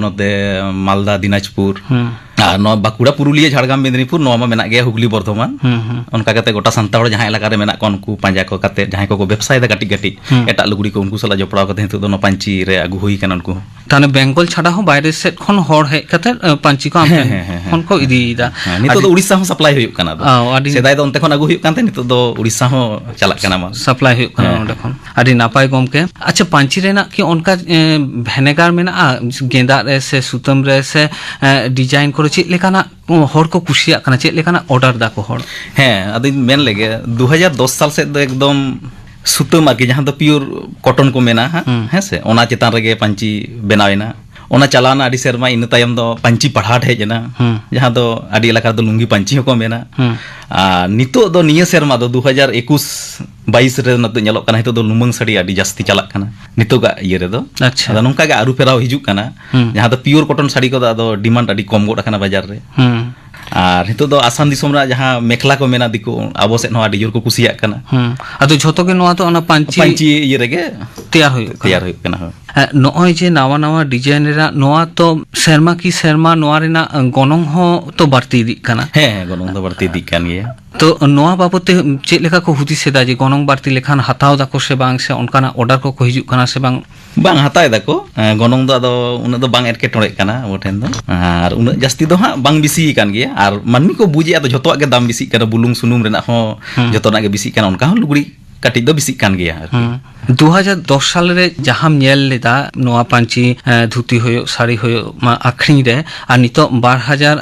ᱱᱚᱛᱮ ᱢᱟᱞᱫᱟ, ᱫᱤᱱᱟᱡᱽᱯᱩᱨ, ᱦᱩᱸ᱾ ᱟᱨ ᱱᱚᱣᱟ ᱵᱟᱸᱠᱩᱲᱟ, ᱯᱩᱨᱩᱞᱤᱭᱟᱹ, ᱡᱷᱟᱲᱜᱨᱟᱢ, ᱢᱮᱫᱽᱱᱤᱯᱩᱨ, ᱱᱚᱣᱟ ᱢᱟ ᱢᱮᱱᱟᱜ ᱜᱮᱭᱟ, ᱦᱩᱜᱽᱞᱤ, ᱵᱚᱨᱫᱷᱚᱢᱟᱱ᱾ ᱦᱩᱸ, ᱦᱩᱸ᱾ ᱚᱱᱠᱟ ᱠᱟᱛᱮ ᱜᱚᱴᱟ ᱥᱟᱱᱛᱟᱲ ᱦᱚᱲ ᱡᱟᱦᱟᱸ ᱮᱞᱟᱠᱟ ᱨᱮ ᱢᱮᱱᱟᱜ ᱠᱚᱣᱟ, ᱩᱱᱠᱩ ᱯᱟᱸᱡᱟ ᱠᱚ ᱠᱟᱛᱮ, ᱡᱟᱦᱟᱸᱭ ᱠᱚᱠᱚ ᱵᱮᱵᱽᱥᱟᱭᱮᱫᱟ ᱠᱟᱹᱴᱤᱡ ᱠᱟᱹᱴᱤᱡ, ᱦᱩᱸ᱾ ᱮᱴᱟᱜ ᱞᱩᱜᱽᱲᱤ ᱠᱚ, ᱩᱱᱠᱩ ᱥᱟᱞᱟᱜ ᱡᱚᱯᱲᱟᱣ ᱠᱟᱛᱮ ᱱᱤᱛᱚᱜ ᱫᱚ ᱱᱚᱣᱟ ᱯᱟᱹᱧᱪᱤ ᱨᱮ ᱟᱹᱜᱩ ᱦᱩᱭ ᱠᱟᱱᱟ ᱩᱱᱠᱩ ᱦᱚᱸ᱾ ᱛᱟᱦᱚᱞᱮ ᱵᱮᱝᱜᱚᱞ ᱪᱷᱟᱰᱟ ᱦᱚᱸ ᱵᱟᱭᱨᱮ ᱥᱮᱫ ᱠᱷᱚᱱ ᱦᱚᱲ ᱦᱮᱡ ᱠᱟᱛᱮ, ᱮ, ᱯᱟᱹᱧᱪᱤ ᱠᱚ ᱟᱢ ᱦᱮᱸ, ᱴᱷᱮᱱ ᱦᱮᱸ, ᱦᱮᱸ, ᱦᱮᱸ᱾ ᱠᱷᱚᱱ ᱠᱚ ᱤᱫᱤᱭᱮᱫᱟ᱾ ᱦᱮᱸ, ᱱᱤᱛᱚᱜ ᱟᱹᱰᱤ ᱫᱚ ᱩᱲᱤᱥᱥᱟ ᱦᱚᱸ ᱥᱟᱯᱞᱟᱭ ᱦᱩᱭᱩᱜ ᱠᱟᱱᱟ ᱟᱫᱚ᱾ ᱚ, ᱟᱹᱰᱤ ᱥᱮᱫᱟᱭ ᱫᱚ ᱚᱱᱛᱮ ᱠᱷᱚᱱ ᱟᱹᱜᱩ ᱦᱩᱭᱩᱜ ᱠᱟᱱ ᱛᱟᱦᱮᱸ, ᱱᱤᱛᱚᱜ ᱫᱚ ᱩᱲᱤᱥᱥᱟ ᱦᱚᱸ ᱪᱟᱞᱟᱜ ᱠᱟᱱᱟ ᱢᱟᱞ᱾ ᱥᱟᱯᱞᱟᱭ ᱦᱩᱭᱩᱜ ᱠᱟᱱᱟ ᱦᱮᱸ, ᱱᱚᱸᱰᱮ ᱦᱮᱸ᱾ ᱠᱷᱚᱱ᱾ ᱟᱹᱰᱤ ᱱᱟᱯᱟᱭ ᱜᱚᱢᱠᱮ᱾ ᱟᱪᱪᱷᱟ, ᱯᱟᱹᱧᱪᱤ ᱨᱮᱱᱟᱜ ᱠᱤ ᱚᱱᱠᱟ, ᱮ, ᱵᱷᱮᱱᱮᱜᱟᱨ ᱢᱮᱱᱟᱜᱼᱟ? ᱜᱮᱸᱫᱟᱜ ᱨᱮ ᱥᱮ ᱥᱩᱛᱟᱹᱢ ᱨᱮ ᱥᱮ, ᱮ, ᱰᱤᱡᱟᱭᱤᱱ ᱠᱚᱨᱮ ᱪᱮᱫ ᱞᱮᱠᱟᱱᱟᱜ ᱦᱚᱲ ᱠᱚ ᱠᱩᱥᱤᱭᱟᱜ ᱠᱟᱱᱟ, ᱪᱮᱫ ᱞᱮᱠᱟᱱᱟᱜ ᱚᱰᱟᱨ ᱫᱟᱠᱚ ᱦᱚᱲ? ᱦᱮᱸ, ᱟᱫᱚᱧ ᱢᱮᱱ ᱞᱮᱜᱮ, ᱫᱩ ᱦᱟᱡᱟᱨ ᱫᱚᱥ ᱥᱟᱞ ᱥᱮᱫ ᱫᱚ ᱮᱠᱫᱚᱢ ᱥᱩᱛᱟᱹᱢ ᱟᱨᱠᱤ, ᱡᱟᱦᱟᱸ ᱫᱚ ᱯᱤᱭᱳᱨ ᱠᱚᱴᱚᱱ ᱠᱚ ᱢᱮᱱᱟ ᱦᱟᱸᱜ, ᱦᱩᱸ᱾ ᱦᱮᱸ ᱥᱮ, ᱚᱱᱟ ᱪᱮᱛᱟᱱ ᱨᱮᱜᱮ ᱯᱟᱹᱧᱪᱤ ᱵᱮᱱᱟᱣ ᱮᱱᱟ᱾ ᱚᱱᱟ ᱪᱟᱞᱟᱣ ᱮᱱᱟ ᱟᱹᱰᱤ ᱥᱮᱨᱢᱟ, ᱤᱱᱟᱹ ᱛᱟᱭᱚᱢ ᱫᱚ ᱯᱟᱹᱧᱪᱤ ᱯᱟᱲᱦᱟᱴ ᱦᱮᱡ ᱮᱱᱟ, ᱦᱩᱸ᱾ ᱡᱟᱦᱟᱸ ᱫᱚ ᱟᱹᱰᱤ ᱮᱞᱟᱠᱟ ᱨᱮᱫᱚ ᱞᱩᱝᱜᱤ ᱯᱟᱹᱧᱪᱤ ᱦᱚᱸᱠᱚ ᱢᱮᱱᱟ᱾ ᱦᱩᱸ᱾ ᱟᱨ ᱱᱤᱛᱚᱜ ᱫᱚ ᱱᱤᱭᱟᱹ ᱥᱮᱨᱢᱟ ᱫᱚ ᱫᱩ ᱦᱟᱡᱟᱨ ᱮᱠᱩᱥ ᱵᱟᱭᱤᱥ ᱨᱮ ᱱᱤᱛᱚᱜ ᱧᱮᱞᱚᱜ ᱠᱟᱱᱟ, ᱱᱤᱛᱚᱜ ᱫᱚ ᱞᱩᱢᱟᱹᱝ ᱥᱟᱹᱲᱤ ᱟᱹᱰᱤ ᱡᱟᱹᱥᱛᱤ ᱪᱟᱞᱟᱜ ᱠᱟᱱᱟ ᱱᱤᱛᱚᱜᱟᱜ ᱤᱭᱟᱹ ᱨᱮᱫᱚ᱾ ᱟᱪᱪᱷᱟ᱾ ᱟᱫᱚ ᱱᱚᱝᱠᱟ ᱜᱮ ᱟᱹᱨᱩ ᱯᱷᱮᱨᱟᱣ ᱦᱤᱡᱩᱜ ᱠᱟᱱᱟ, ᱦᱩᱸ᱾ ᱡᱟᱦᱟᱸ ᱫᱚ ᱯᱤᱭᱳᱨ ᱠᱚᱴᱚᱱ ᱥᱟᱹᱲᱤ ᱠᱚᱫᱚ ᱟᱫᱚ ᱰᱤᱢᱟᱱᱰ ᱟᱹᱰᱤ ᱠᱚᱢ ᱜᱚᱫ ᱟᱠᱟᱱᱟ ᱵᱟᱡᱟᱨ ᱨᱮ᱾ ᱦᱩᱸ᱾ ᱟᱨ ᱱᱤᱛᱚᱜ ᱫᱚ ᱟᱥᱟᱢ ᱫᱤᱥᱚᱢ ᱨᱮᱱᱟᱜ ᱡᱟᱦᱟᱸ ᱢᱮᱠᱷᱞᱟ ᱠᱚ ᱢᱮᱱᱟᱜ ᱫᱤᱠᱩ, ᱟᱵᱚ ᱥᱮᱫ ᱦᱚᱸ ᱟᱹᱰᱤ ᱡᱳᱨ ᱠᱚ ᱠᱩᱥᱤᱭᱟᱜ ᱠᱟᱱᱟ᱾ ᱦᱩᱸ᱾ ᱟᱫᱚ ᱡᱷᱚᱛᱚ ᱜᱮ ᱱᱚᱣᱟ ᱫᱚ ᱚᱱᱟ ᱯᱟᱹᱧᱪᱤ ᱯᱟᱹᱧᱪᱤ ᱤᱭᱟᱹ ᱨᱮᱜᱮ ᱛᱮᱭᱟᱨ ᱦᱩᱭᱩᱜ ᱠᱟᱱᱟ᱾ ᱛᱮᱭᱟᱨ ᱦᱩᱭᱩᱜ ᱠᱟᱱᱟ, ᱦᱳᱭ᱾ ᱮ, ᱱᱚᱜᱼᱚᱭ ᱡᱮ ᱱᱟᱣᱟ ᱱᱟᱣᱟ ᱰᱤᱡᱟᱭᱤᱱ ᱨᱮᱱᱟᱜ, ᱱᱚᱣᱟ ᱛᱚ ᱥᱮᱨᱢᱟ ᱠᱤ ᱥᱮᱨᱢᱟ ᱱᱚᱣᱟ ᱨᱮᱱᱟᱜ ᱜᱚᱱᱚᱝ ᱦᱚᱸ ᱛᱚ ᱵᱟᱹᱲᱛᱤ ᱤᱫᱤᱜ ᱠᱟᱱᱟ᱾ ᱦᱮᱸ, ᱦᱮᱸ, ᱜᱚᱱᱚᱝ ᱫᱚ ᱵᱟᱹᱲᱛᱤ ᱤᱫᱤᱜ ᱠᱟᱱ ᱜᱮᱭᱟ᱾ ᱛᱚ ᱱᱚᱣᱟ ᱵᱟᱵᱚᱛ ᱛᱮ ᱪᱮᱫ ᱞᱮᱠᱟ ᱠᱚ ᱦᱩᱫᱤᱥ ᱮᱫᱟ ᱡᱮ ᱜᱚᱱᱚᱝ ᱵᱟᱹᱲᱛᱤ ᱞᱮᱠᱷᱟᱱ ᱦᱟᱛᱟᱣ ᱫᱟᱠᱚ ᱥᱮ ᱵᱟᱝ, ᱥᱮ ᱚᱱᱠᱟᱱᱟᱜ ᱚᱰᱟᱨ ᱠᱚᱠᱚ ᱦᱤᱡᱩᱜ ᱠᱟᱱᱟ ᱥᱮ ᱵᱟᱝ? ᱵᱟᱝ, ᱦᱟᱛᱟᱣ ᱮᱫᱟ ᱠᱚ᱾ ᱮᱸ, ᱜᱚᱱᱚᱝ ᱫᱚ ᱟᱫᱚ ᱩᱱᱟᱹᱜ ᱫᱚ ᱵᱟᱝ ᱮᱴᱠᱮᱴᱚᱬᱮᱜ ᱠᱟᱱᱟ ᱟᱵᱚ ᱴᱷᱮᱱ ᱫᱚ᱾ ᱟᱨ ᱩᱱᱟᱹᱜ ᱡᱟᱹᱥᱛᱤ ᱫᱚ ᱦᱟᱸᱜ ᱵᱟᱝ ᱵᱮᱥᱤ ᱟᱠᱟᱱ ᱜᱮᱭᱟ᱾ ᱟᱨ ᱢᱟᱹᱱᱢᱤ ᱠᱚ ᱵᱩᱡᱮᱜᱼᱟ, ᱟᱫᱚ ᱡᱷᱚᱛᱚᱣᱟᱜ ᱜᱮ ᱫᱟᱢ ᱵᱮᱥᱤᱜ ᱠᱟᱱᱟ, ᱵᱩᱞᱩᱝ ᱥᱩᱱᱩᱢ ᱨᱮᱱᱟᱜ ᱦᱚᱸ ᱦᱩᱸ᱾ ᱡᱷᱚᱛᱚᱱᱟᱜ ᱜᱮ ᱵᱮᱥᱤᱜ ᱠᱟᱱᱟ, ᱚᱱᱠᱟ ᱦᱚᱸ ᱞᱩᱜᱽᱲᱤ ᱠᱟᱹᱴᱤᱡ ᱫᱚ ᱵᱮᱥᱤᱜ ᱠᱟᱱ ᱜᱮᱭᱟ ᱟᱨᱠᱤ᱾ ᱦᱩᱸ᱾ ᱫᱩ ᱦᱟᱡᱟᱨ ᱫᱚᱥ ᱥᱟᱞ ᱨᱮ ᱡᱟᱦᱟᱸᱢ ᱧᱮᱞ ᱞᱮᱫᱟ, ᱱᱚᱣᱟ ᱯᱟᱹᱧᱪᱤ, ᱮᱸ, ᱫᱷᱩᱛᱤ ᱦᱩᱭᱩᱜ, ᱥᱟᱹᱲᱤ ᱦᱩᱭᱩᱜ ᱢᱟ ᱟᱠᱷᱨᱤᱧ ᱨᱮ, ᱟᱨ ᱱᱤᱛᱚᱜ ᱵᱟᱨ ᱦᱟᱡᱟᱨ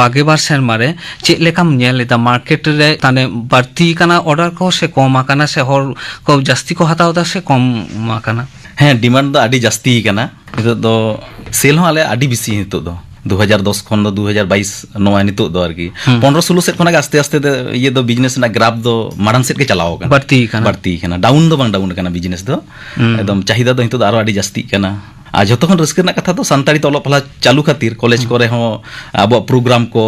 ᱵᱟᱜᱮ ᱵᱟᱨ ᱥᱮᱨᱢᱟ ᱨᱮ ᱪᱮᱫ ᱞᱮᱠᱟᱢ ᱧᱮᱞ ᱞᱮᱫᱟ? ᱢᱟᱨᱠᱮᱴ ᱨᱮ ᱛᱟᱦᱞᱮ ᱵᱟᱹᱲᱛᱤ ᱠᱟᱱᱟ ᱚᱰᱟᱨ ᱠᱚ ᱥᱮ ᱠᱚᱢ ᱟᱠᱟᱱᱟ, ᱥᱮ ᱦᱚᱲ ᱠᱚ ᱡᱟᱹᱥᱛᱤ ᱠᱚ ᱦᱟᱛᱟᱣ ᱮᱫᱟ ᱥᱮ ᱠᱚᱢ ᱟᱠᱟᱱᱟ? ᱦᱮᱸ, ᱰᱤᱢᱟᱱᱰ ᱫᱚ ᱟᱹᱰᱤ ᱡᱟᱹᱥᱛᱤ ᱠᱟᱱᱟ᱾ ᱱᱤᱛᱚᱜ ᱫᱚ ᱥᱮᱞ ᱦᱚᱸ ᱟᱞᱮ ᱟᱹᱰᱤ ᱵᱮᱥᱤ ᱱᱤᱛᱚᱜ ᱫᱚ᱾ ᱫᱩ ᱦᱟᱡᱟᱨ ᱫᱚᱥ ᱠᱷᱚᱱ ᱫᱚ ᱫᱩ ᱦᱟᱡᱟᱨ ᱵᱟᱭᱤᱥ ᱱᱚᱣᱟ ᱱᱤᱛᱚᱜ ᱫᱚ ᱟᱨᱠᱤ᱾ ᱦᱩᱸ᱾ ᱯᱚᱱᱨᱚ ᱥᱳᱞᱳ ᱥᱮᱫ ᱠᱷᱚᱱᱟᱜ ᱜᱮ ᱟᱥᱛᱮ ᱟᱥᱛᱮ ᱛᱮ ᱤᱭᱟᱹ ᱫᱚ ᱵᱤᱡᱽᱱᱮᱥ ᱨᱮᱱᱟᱜ ᱜᱨᱟᱯ ᱫᱚ ᱢᱟᱲᱟᱝ ᱥᱮᱫ ᱜᱮ ᱪᱟᱞᱟᱣ ᱟᱠᱟᱱᱟ᱾ ᱵᱟᱹᱲᱛᱤ ᱟᱠᱟᱱᱟ᱾ ᱵᱟᱹᱲᱛᱤ ᱟᱠᱟᱱᱟ᱾ ᱰᱟᱣᱩᱱ ᱫᱚ ᱵᱟᱝ ᱰᱟᱣᱩᱱ ᱟᱠᱟᱱᱟ ᱵᱤᱡᱽᱱᱮᱥ ᱫᱚ᱾ ᱦᱩᱸ᱾ ᱮᱠᱫᱚᱢ ᱪᱟᱦᱤᱫᱟ ᱫᱚ ᱱᱤᱛᱚᱜ ᱫᱚ ᱟᱨᱚ ᱟᱹᱰᱤ ᱡᱟᱹᱥᱛᱤᱜ ᱠᱟᱱᱟ᱾ ᱟᱨ ᱡᱷᱚᱛᱚ ᱠᱷᱚᱱ ᱨᱟᱹᱥᱠᱟᱹ ᱨᱮᱱᱟᱜ ᱠᱟᱛᱷᱟ ᱫᱚ ᱥᱟᱱᱛᱟᱲᱤ ᱛᱮ ᱚᱞᱚᱜ ᱯᱟᱲᱦᱟᱣ ᱪᱟᱹᱞᱩ ᱠᱷᱟᱹᱛᱤᱨ ᱠᱚᱞᱮᱡᱽ ᱦᱩᱸ᱾ ᱠᱚᱨᱮ ᱦᱚᱸ ᱟᱵᱚᱣᱟᱜ ᱯᱨᱳᱜᱨᱟᱢ ᱠᱚ,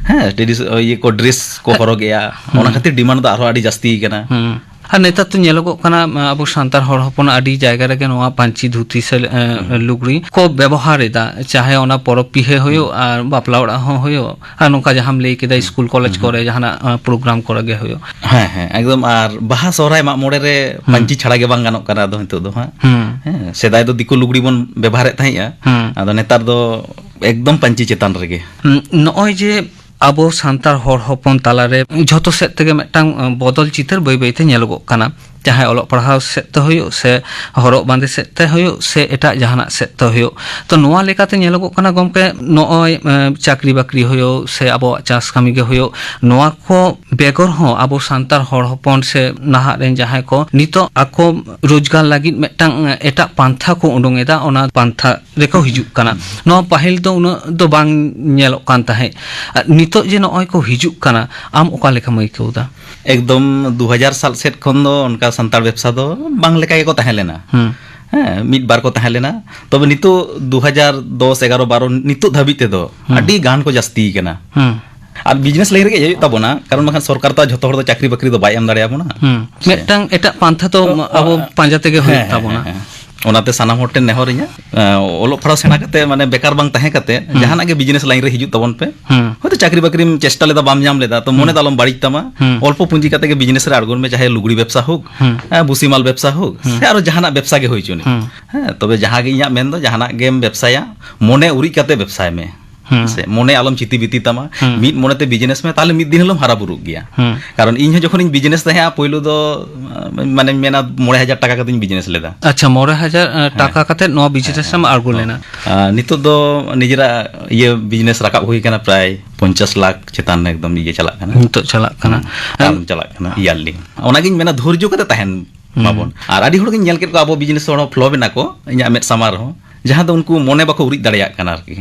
ᱦᱮᱸ, ᱴᱨᱮᱰᱤᱥ-, ᱤᱭᱟᱹ ᱠᱚ, ᱰᱨᱮᱥ ᱠᱚ ᱦᱩᱸ᱾ ᱦᱚᱨᱚᱜᱮᱜᱼᱟ᱾ ᱚᱱᱟ ᱦᱩᱸ᱾ ᱠᱷᱟᱹᱛᱤᱨ ᱰᱤᱢᱟᱱᱰ ᱫᱚ ᱟᱨᱦᱚᱸ ᱟᱹᱰᱤ ᱡᱟᱹᱥᱛᱤ ᱠᱟᱱᱟ᱾ ᱦᱩᱸ᱾ ᱟᱨ ᱱᱮᱛᱟᱨ ᱫᱚ ᱧᱮᱞᱚᱜᱚᱜ ᱠᱟᱱᱟ, ᱟᱵᱚ ᱥᱟᱱᱛᱟᱲ ᱦᱚᱲ ᱦᱚᱯᱚᱱ ᱟᱹᱰᱤ ᱡᱟᱭᱜᱟ ᱨᱮᱜᱮ ᱱᱚᱣᱟ ᱯᱟᱹᱧᱪᱤ ᱫᱷᱩᱛᱤ ᱥᱮ, ᱮ, ᱦᱩᱸ᱾ ᱞᱩᱜᱽᱲᱤ ᱠᱚ ᱵᱮᱵᱚᱦᱟᱨ ᱮᱫᱟ, ᱪᱟᱦᱮ ᱚᱱᱟ ᱯᱚᱨᱚᱵᱽ ᱯᱤᱦᱟᱹ ᱦᱩᱭᱩᱜ ᱦᱩᱸ᱾ ᱟᱨ ᱵᱟᱯᱞᱟ ᱚᱲᱟᱜ ᱦᱚᱸ ᱦᱩᱭᱩᱜ, ᱟᱨ ᱱᱚᱝᱠᱟ ᱡᱟᱦᱟᱸᱢ ᱞᱟᱹᱭ ᱠᱮᱫᱟ, ᱦᱩᱸ᱾ ᱥᱠᱩᱞ ᱠᱚᱞᱮᱡᱽ ᱦᱩᱸ, ᱦᱩᱸ᱾ ᱠᱚᱨᱮ ᱡᱟᱦᱟᱱᱟᱜ, ᱮ, ᱯᱨᱳᱜᱨᱟᱢ ᱠᱚᱨᱮ ᱜᱮ ᱦᱩᱭᱩᱜ᱾ ᱦᱮᱸ, ᱦᱮᱸ, ᱮᱠᱫᱚᱢ᱾ ᱟᱨ ᱵᱟᱦᱟ ᱥᱚᱦᱨᱟᱭ ᱢᱟᱜ ᱢᱚᱬᱮ ᱨᱮ ᱦᱩᱸ᱾ ᱯᱟᱹᱧᱪᱤ ᱪᱷᱟᱲᱟ ᱜᱮ ᱵᱟᱝ ᱜᱟᱱᱚᱜ ᱠᱟᱱᱟ ᱟᱫᱚ ᱱᱤᱛᱚᱜ ᱫᱚ ᱦᱟᱸᱜ᱾ ᱦᱩᱸ᱾ ᱦᱮᱸ, ᱥᱮᱫᱟᱭ ᱫᱚ ᱫᱤᱠᱩ ᱞᱩᱜᱽᱲᱤ ᱵᱚᱱ ᱵᱮᱵᱚᱦᱟᱨᱮᱫ ᱛᱟᱦᱮᱸᱜᱼᱟ, ᱦᱩᱸ᱾ ᱟᱫᱚ ᱱᱮᱛᱟᱨ ᱫᱚ ᱮᱠᱫᱚᱢ ᱯᱟᱹᱧᱪᱤ ᱪᱮᱛᱟᱱ ᱨᱮᱜᱮ᱾ ᱦᱩᱸ, ᱱᱚᱜᱼᱚᱭ ᱡᱮ ᱟᱵᱚ ᱥᱟᱱᱛᱟᱲ ᱦᱚᱲ ᱦᱚᱯᱚᱱ ᱛᱟᱞᱟᱨᱮ ᱡᱷᱚᱛᱚ ᱥᱮᱫ ᱛᱮᱜᱮ ᱢᱤᱫᱴᱟᱝ, ᱮ, ᱵᱚᱫᱚᱞ ᱪᱤᱛᱟᱹᱨ ᱵᱟᱹᱭ ᱵᱟᱹᱭᱛᱮ ᱧᱮᱞᱚᱜᱚᱜ ᱠᱟᱱᱟ, ᱪᱟᱦᱮ ᱚᱞᱚᱜ ᱯᱟᱲᱦᱟᱣ ᱥᱮᱫ ᱛᱮ ᱦᱩᱭᱩᱜ, ᱥᱮ ᱦᱚᱨᱚᱜ ᱵᱟᱸᱫᱮ ᱥᱮᱫ ᱛᱮ ᱦᱩᱭᱩᱜ, ᱥᱮ ᱮᱴᱟᱜ ᱡᱟᱦᱟᱱᱟᱜ ᱥᱮᱫ ᱛᱮ ᱦᱩᱭᱩᱜ᱾ ᱛᱚ, ᱱᱚᱣᱟ ᱞᱮᱠᱟᱛᱮ ᱧᱮᱞᱚᱜᱚᱜ ᱠᱟᱱᱟ ᱜᱚᱢᱠᱮ, ᱱᱚᱜᱼᱚᱭ, ᱮ, ᱪᱟᱹᱠᱨᱤ ᱵᱟᱹᱠᱨᱤ ᱦᱩᱭᱩᱜ, ᱥᱮ ᱟᱵᱚᱣᱟᱜ ᱪᱟᱥ ᱠᱟᱹᱢᱤ ᱜᱮ ᱦᱩᱭᱩᱜ, ᱱᱚᱣᱟ ᱠᱚ ᱵᱮᱜᱚᱨ ᱦᱚᱸ ᱟᱵᱚ ᱥᱟᱱᱛᱟᱲ ᱦᱚᱲ ᱦᱚᱯᱚᱱ ᱥᱮ ᱱᱟᱦᱟᱜ ᱨᱮᱱ ᱡᱟᱦᱟᱸᱭ ᱠᱚ ᱱᱤᱛᱚᱜ ᱟᱠᱚ ᱨᱳᱡᱽᱜᱟᱨ ᱞᱟᱹᱜᱤᱫ ᱢᱤᱫᱴᱟᱝ, ᱮ, ᱮᱴᱟᱜ ᱯᱟᱱᱛᱷᱟ ᱠᱚ ᱩᱰᱩᱝ ᱮᱫᱟ, ᱚᱱᱟ ᱯᱟᱱᱛᱷᱟ ᱨᱮᱠᱚ ᱦᱤᱡᱩᱜ ᱠᱟᱱᱟ᱾ ᱱᱚᱣᱟ ᱯᱟᱹᱦᱤᱞ ᱫᱚ ᱩᱱᱟᱹᱜ ᱫᱚ ᱵᱟᱝ ᱧᱮᱞᱚᱜ ᱠᱟᱱ ᱛᱟᱦᱮᱸᱫ᱾ ᱟᱨ ᱱᱤᱛᱚᱜ ᱡᱮ ᱱᱚᱜᱼᱚᱭ ᱠᱚ ᱦᱤᱡᱩᱜ ᱠᱟᱱᱟ, ᱟᱢ ᱚᱠᱟ ᱞᱮᱠᱟᱢ ᱟᱹᱭᱠᱟᱹᱣ ᱮᱫᱟ? ᱮᱠᱫᱚᱢ ᱫᱩ ᱦᱟᱡᱟᱨ ᱥᱟᱞ ᱥᱮᱫ ᱠᱷᱚᱱ ᱫᱚ ᱚᱱᱠᱟ ᱥᱟᱱᱛᱟᱲ ᱵᱮᱵᱽᱥᱟ ᱫᱚ ᱵᱟᱝ ᱞᱮᱠᱟ ᱜᱮᱠᱚ ᱛᱟᱦᱮᱸ ᱞᱮᱱᱟ᱾ ᱦᱩᱸ᱾ ᱦᱮᱸ, ᱢᱤᱫ ᱵᱟᱨ ᱠᱚ ᱛᱟᱦᱮᱸ ᱞᱮᱱᱟ᱾ ᱛᱚᱵᱮ ᱱᱤᱛᱚᱜ ᱫᱩ ᱦᱟᱡᱟᱨ ᱫᱚᱥ, ᱮᱜᱟᱨᱚ, ᱵᱟᱨᱚ ᱱᱤᱛᱚᱜ ᱫᱷᱟᱹᱵᱤᱡ ᱛᱮᱫᱚ ᱦᱩᱸ᱾ ᱟᱹᱰᱤ ᱜᱟᱱ ᱠᱚ ᱡᱟᱹᱥᱛᱤ ᱠᱟᱱᱟ᱾ ᱦᱩᱸ᱾ ᱟᱨ ᱵᱤᱡᱽᱱᱮᱥ ᱞᱟᱭᱤᱱ ᱨᱮᱜᱮ ᱦᱮᱡ ᱦᱩᱭᱩᱜ ᱛᱟᱵᱚᱱᱟ, ᱠᱟᱨᱚᱱ ᱵᱟᱠᱷᱟᱱ ᱥᱚᱨᱠᱟᱨ ᱛᱚ ᱡᱷᱚᱛᱚ ᱦᱚᱲ ᱫᱚ ᱪᱟᱹᱠᱨᱤ ᱵᱟᱹᱠᱨᱤ ᱫᱚ ᱵᱟᱭ ᱮᱢ ᱫᱟᱲᱮᱭᱟᱵᱚᱱᱟ᱾ ᱦᱩᱸ᱾ ᱥᱮ? ᱢᱤᱫᱴᱟᱝ ᱮᱴᱟᱜ ᱯᱟᱱᱛᱷᱟ ᱛᱚ ᱚ, ᱟᱵᱚ ᱚ, ᱯᱟᱸᱡᱟ ᱛᱮᱜᱮ ᱦᱩᱭᱩᱜ ᱦᱮᱸ, ᱦᱮᱸ, ᱛᱟᱵᱚᱱᱟ᱾ ᱦᱮᱸ, ᱦᱮᱸ᱾ ᱚᱱᱟᱛᱮ ᱥᱟᱱᱟᱢ ᱦᱚᱲ ᱴᱷᱮᱱ ᱱᱮᱦᱚᱨ ᱤᱧᱟᱹᱜ, ᱮᱸ, ᱚᱞᱚᱜ ᱯᱟᱲᱦᱟᱣ ᱥᱮᱬᱟ ᱠᱟᱛᱮ, ᱢᱟᱱᱮ, ᱵᱮᱠᱟᱨ ᱵᱟᱝ ᱛᱟᱦᱮᱸ ᱠᱟᱛᱮ, ᱦᱩᱸ᱾ ᱡᱟᱦᱟᱱᱟᱜ ᱜᱮ ᱵᱤᱡᱽᱱᱮᱥ ᱞᱟᱭᱤᱱ ᱨᱮ ᱦᱤᱡᱩᱜ ᱛᱟᱵᱚᱱ ᱯᱮ᱾ ᱦᱩᱸ᱾ ᱦᱚᱭᱛᱳ ᱪᱟᱹᱠᱨᱤ ᱵᱟᱹᱠᱨᱤᱢ ᱪᱮᱥᱴᱟ ᱞᱮᱫᱟ, ᱵᱟᱢ ᱧᱟᱢ ᱞᱮᱫᱟ, ᱛᱚ ᱢᱚᱱᱮ ᱦᱩᱸ᱾ ᱫᱚ ᱟᱞᱚᱢ ᱵᱟᱹᱲᱤᱡ ᱛᱟᱢᱟ᱾ ᱦᱩᱸ᱾ ᱚᱞᱯᱚ ᱯᱩᱸᱡᱤ ᱠᱟᱛᱮ ᱜᱮ ᱵᱤᱡᱽᱱᱮᱥ ᱨᱮ ᱟᱬᱜᱚᱱ ᱢᱮ, ᱪᱟᱦᱮ ᱞᱩᱜᱽᱲᱤ ᱵᱮᱵᱽᱥᱟ ᱦᱳᱠ, ᱦᱩᱸ᱾ ᱦᱮᱸ, ᱵᱩᱥᱤᱢᱟᱞ ᱵᱮᱵᱽᱥᱟ ᱦᱳᱠ, ᱦᱩᱸ᱾ ᱥᱮ ᱟᱨᱚ ᱡᱟᱦᱟᱱᱟᱜ ᱵᱮᱵᱽᱥᱟ ᱜᱮ ᱦᱩᱭ ᱦᱚᱪᱚᱱᱤᱡ᱾ ᱦᱩᱸ᱾ ᱦᱮᱸ, ᱛᱚᱵᱮ ᱡᱟᱦᱟᱸ ᱜᱮ ᱤᱧᱟᱹᱜ ᱢᱮᱱ ᱫᱚ, ᱡᱟᱦᱟᱱᱟᱜ ᱜᱮᱢ ᱵᱮᱵᱽᱥᱟᱭᱟ, ᱢᱚᱱᱮ ᱩᱨᱤᱡ ᱠᱟᱛᱮ ᱵᱮᱵᱽᱥᱟᱭ ᱢᱮ᱾ ᱦᱩᱸ᱾ ᱥᱮ ᱢᱚᱱᱮ ᱟᱞᱚᱢ ᱪᱤᱛᱤ ᱵᱤᱛᱤ ᱛᱟᱢᱟ, ᱦᱩᱸ᱾ ᱢᱤᱫ ᱢᱚᱱᱮᱛᱮ ᱵᱤᱡᱽᱱᱮᱥ ᱢᱮ, ᱛᱟᱦᱚᱞᱮ ᱢᱤᱫ ᱫᱤᱱ ᱦᱤᱞᱳᱜ ᱦᱟᱨᱟ ᱵᱩᱨᱩᱜ ᱜᱮᱭᱟ᱾ ᱦᱩᱸ᱾ ᱠᱟᱨᱚᱱ ᱤᱧ ᱦᱚᱸ ᱡᱚᱠᱷᱚᱱᱤᱧ ᱵᱤᱡᱽᱱᱮᱥ ᱛᱟᱦᱮᱸᱜᱼᱟ, ᱯᱳᱭᱞᱳ ᱫᱚ, ᱟᱸ, ᱢᱟᱱᱮᱧ ᱢᱮᱱᱟ, ᱢᱚᱬᱮ ᱦᱟᱡᱟᱨ ᱴᱟᱠᱟ ᱠᱟᱛᱮᱧ ᱵᱤᱡᱽᱱᱮᱥ ᱞᱮᱫᱟ᱾ ᱟᱪᱪᱷᱟ, ᱢᱚᱬᱮ ᱦᱟᱡᱟᱨ, ᱮᱸ, ᱦᱮᱸ, ᱴᱟᱠᱟ ᱦᱮᱸ᱾ ᱠᱟᱛᱮ ᱱᱚᱣᱟ ᱵᱤᱡᱽᱱᱮᱥ ᱦᱮᱸ, ᱮᱢ ᱦᱮᱸ᱾ ᱟᱬᱜᱚ ᱦᱚᱸ᱾ ᱞᱮᱱᱟ᱾ ᱟᱨ ᱱᱤᱛᱚᱜ ᱫᱚ ᱱᱤᱡᱮᱨᱟᱜ ᱤᱭᱟᱹ ᱵᱤᱡᱽᱱᱮᱥ ᱨᱟᱠᱟᱵ ᱦᱩᱭ ᱠᱟᱱᱟ, ᱯᱨᱟᱭ ᱯᱚᱧᱪᱟᱥ ᱞᱟᱠᱷ ᱪᱮᱛᱟᱱ ᱮᱠᱫᱚᱢ ᱤᱭᱟᱹ ᱪᱟᱞᱟᱜ ᱠᱟᱱᱟ᱾ ᱱᱤᱛᱚᱜ ᱪᱟᱞᱟᱜ ᱠᱟᱱᱟ᱾ ᱦᱩᱸ, ᱟᱨ ᱪᱟᱞᱟᱜ ᱠᱟᱱᱟ ᱤᱭᱟᱨᱞᱤ᱾ ᱚᱱᱟᱜᱤᱧ ᱢᱮᱱᱟ, ᱫᱷᱳᱨᱡᱚ ᱠᱟᱛᱮ ᱛᱟᱦᱮᱱ ᱦᱩᱸ᱾ ᱢᱟᱵᱚᱱ᱾ ᱟᱨ ᱟᱹᱰᱤ ᱦᱚᱲ ᱜᱤᱧ ᱧᱮᱞ ᱠᱮᱫ ᱠᱚᱣᱟ, ᱟᱵᱚ ᱵᱤᱡᱽᱱᱮᱥ ᱦᱚᱲ ᱦᱚᱸ ᱯᱷᱞᱚᱯ ᱮᱱᱟ ᱠᱚ, ᱤᱧᱟᱹᱜ ᱢᱮᱫ ᱥᱟᱢᱟᱝ ᱨᱮᱦᱚᱸ, ᱡᱟᱦᱟᱸ ᱫᱚ ᱩᱱᱠᱩ ᱢᱚᱱᱮ ᱵᱟᱠᱚ ᱩᱨᱤᱡ ᱫᱟᱲᱮᱭᱟᱜ ᱠᱟᱱᱟ ᱟᱨᱠᱤ᱾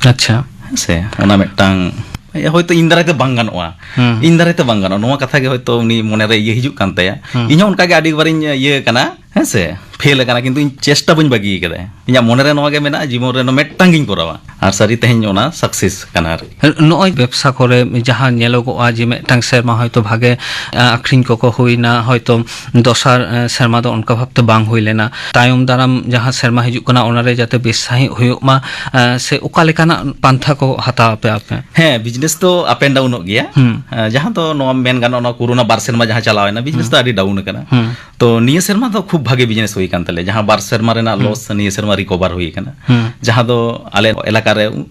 ᱟᱪᱪᱷᱟ᱾ ᱦᱮᱸ ᱥᱮ, ᱚᱱᱟ ᱢᱤᱫᱴᱟᱝ ᱦᱚᱭᱛᱳ ᱤᱧ ᱫᱟᱨᱟᱭ ᱛᱮ ᱵᱟᱝ ᱜᱟᱱᱚᱜᱼᱟ᱾ ᱦᱩᱸ᱾ ᱤᱧ ᱫᱟᱨᱟᱭ ᱛᱮ ᱵᱟᱝ ᱜᱟᱱᱚᱜᱼᱟ, ᱱᱚᱣᱟ ᱠᱟᱛᱷᱟ ᱜᱮ ᱦᱚᱭᱛᱳ ᱩᱱᱤ ᱢᱚᱱᱮ ᱨᱮ ᱤᱭᱟᱹ ᱦᱤᱡᱩᱜ ᱠᱟᱱ ᱛᱟᱭᱟ᱾ ᱦᱩᱸ᱾ ᱤᱧ ᱦᱚᱸ ᱚᱱᱠᱟ ᱜᱮ ᱟᱹᱰᱤ ᱵᱟᱨᱤᱧ ᱤᱭᱟᱹ ᱠᱟᱱᱟ, ᱦᱮᱸ ᱥᱮ, ᱯᱷᱮᱞ ᱟᱠᱟᱱᱟ, ᱠᱤᱱᱛᱩ ᱤᱧ ᱪᱮᱥᱴᱟ ᱵᱟᱹᱧ ᱵᱟᱹᱜᱤ ᱟᱠᱟᱫᱟ᱾ ᱤᱧᱟᱹᱜ ᱢᱚᱱᱮ ᱨᱮ ᱱᱚᱣᱟ ᱜᱮ ᱢᱮᱱᱟᱜᱼᱟ, ᱡᱤᱵᱚᱱ ᱨᱮ ᱱᱚᱣᱟ ᱢᱤᱫᱴᱟᱝ ᱜᱤᱧ ᱠᱚᱨᱟᱣᱟ᱾ ᱟᱨ ᱥᱟᱹᱨᱤ ᱛᱮᱦᱮᱧ ᱚᱱᱟ ᱥᱟᱠᱥᱮᱥ ᱠᱟᱱᱟ ᱟᱨᱠᱤ᱾ ᱱᱚᱜᱼᱚᱭ ᱵᱮᱵᱽᱥᱟ ᱠᱚᱨᱮ ᱡᱟᱦᱟᱸ ᱧᱮᱞᱚᱜᱚᱜᱼᱟ ᱡᱮ ᱢᱤᱫᱴᱟᱝ ᱥᱮᱨᱢᱟ ᱦᱚᱭᱛᱳ ᱵᱷᱟᱜᱮ, ᱟᱸ, ᱟᱠᱷᱨᱤᱧ ᱠᱚᱠᱚ ᱦᱩᱭᱱᱟ, ᱦᱚᱭᱛᱳ ᱫᱚᱥᱟᱨ, ᱟᱸ, ᱥᱮᱨᱢᱟ ᱫᱚ ᱚᱱᱠᱟ ᱵᱷᱟᱵᱛᱮ ᱵᱟᱝ ᱦᱩᱭ ᱞᱮᱱᱟ, ᱛᱟᱭᱚᱢ ᱫᱟᱨᱟᱢ ᱡᱟᱦᱟᱸ ᱥᱮᱨᱢᱟ ᱦᱤᱡᱩᱜ ᱠᱟᱱᱟ ᱚᱱᱟᱨᱮ ᱡᱟᱛᱮ ᱵᱮᱥ ᱥᱟᱺᱦᱤᱡ ᱦᱩᱭᱩᱜ ᱢᱟ, ᱟᱸ, ᱥᱮ ᱚᱠᱟ ᱞᱮᱠᱟᱱᱟᱜ ᱯᱟᱱᱛᱷᱟ ᱠᱚ ᱦᱟᱛᱟᱣ ᱟᱯᱮ ᱟᱯᱮ? ᱦᱮᱸ, ᱵᱤᱡᱽᱱᱮᱥ ᱫᱚ ᱟᱯ ᱮᱱᱰ ᱰᱟᱣᱩᱱᱚᱜ ᱜᱮᱭᱟ᱾ ᱦᱩᱸ᱾ ᱟᱸ, ᱡᱟᱦᱟᱸ ᱫᱚ ᱱᱚᱣᱟ ᱢᱮᱱ ᱜᱟᱱᱚᱜᱼᱟ, ᱱᱚᱣᱟ ᱠᱳᱨᱳᱱᱟ ᱵᱟᱨ ᱥᱮᱨᱢᱟ ᱡᱟᱦᱟᱸ ᱪᱟᱞᱟᱣ ᱮᱱᱟ, ᱵᱤᱡᱽᱱᱮᱥ ᱦᱩᱸ᱾ ᱫᱚ ᱟᱹᱰᱤ ᱰᱟᱣᱩᱱ ᱟᱠᱟᱱᱟ᱾ ᱦᱩᱸ᱾ ᱛᱚ ᱱᱤᱭᱟᱹ ᱥᱮᱨᱢᱟ ᱫᱚ ᱠᱷᱩᱵ ᱵᱷᱟᱜᱮ ᱵᱤᱡᱽᱱᱮᱥ ᱦᱩᱭ ᱠᱟᱱ ᱛᱟᱞᱮᱭᱟ, ᱡᱟᱦᱟᱸ ᱵᱟᱨ ᱥᱮᱨᱢᱟ ᱨᱮᱱᱟᱜ ᱦᱩᱸ᱾ ᱞᱚᱥ ᱱᱤᱭᱟᱹ ᱥᱮᱨᱢᱟ ᱨᱤᱠᱚᱵᱷᱟᱨ ᱦᱩᱭ ᱟᱠᱟᱱᱟ᱾ ᱦᱩᱸ᱾ ᱡᱟᱦᱟᱸ ᱫᱚ ᱟᱞᱮ ᱮᱞᱟᱠᱟ ᱨᱮ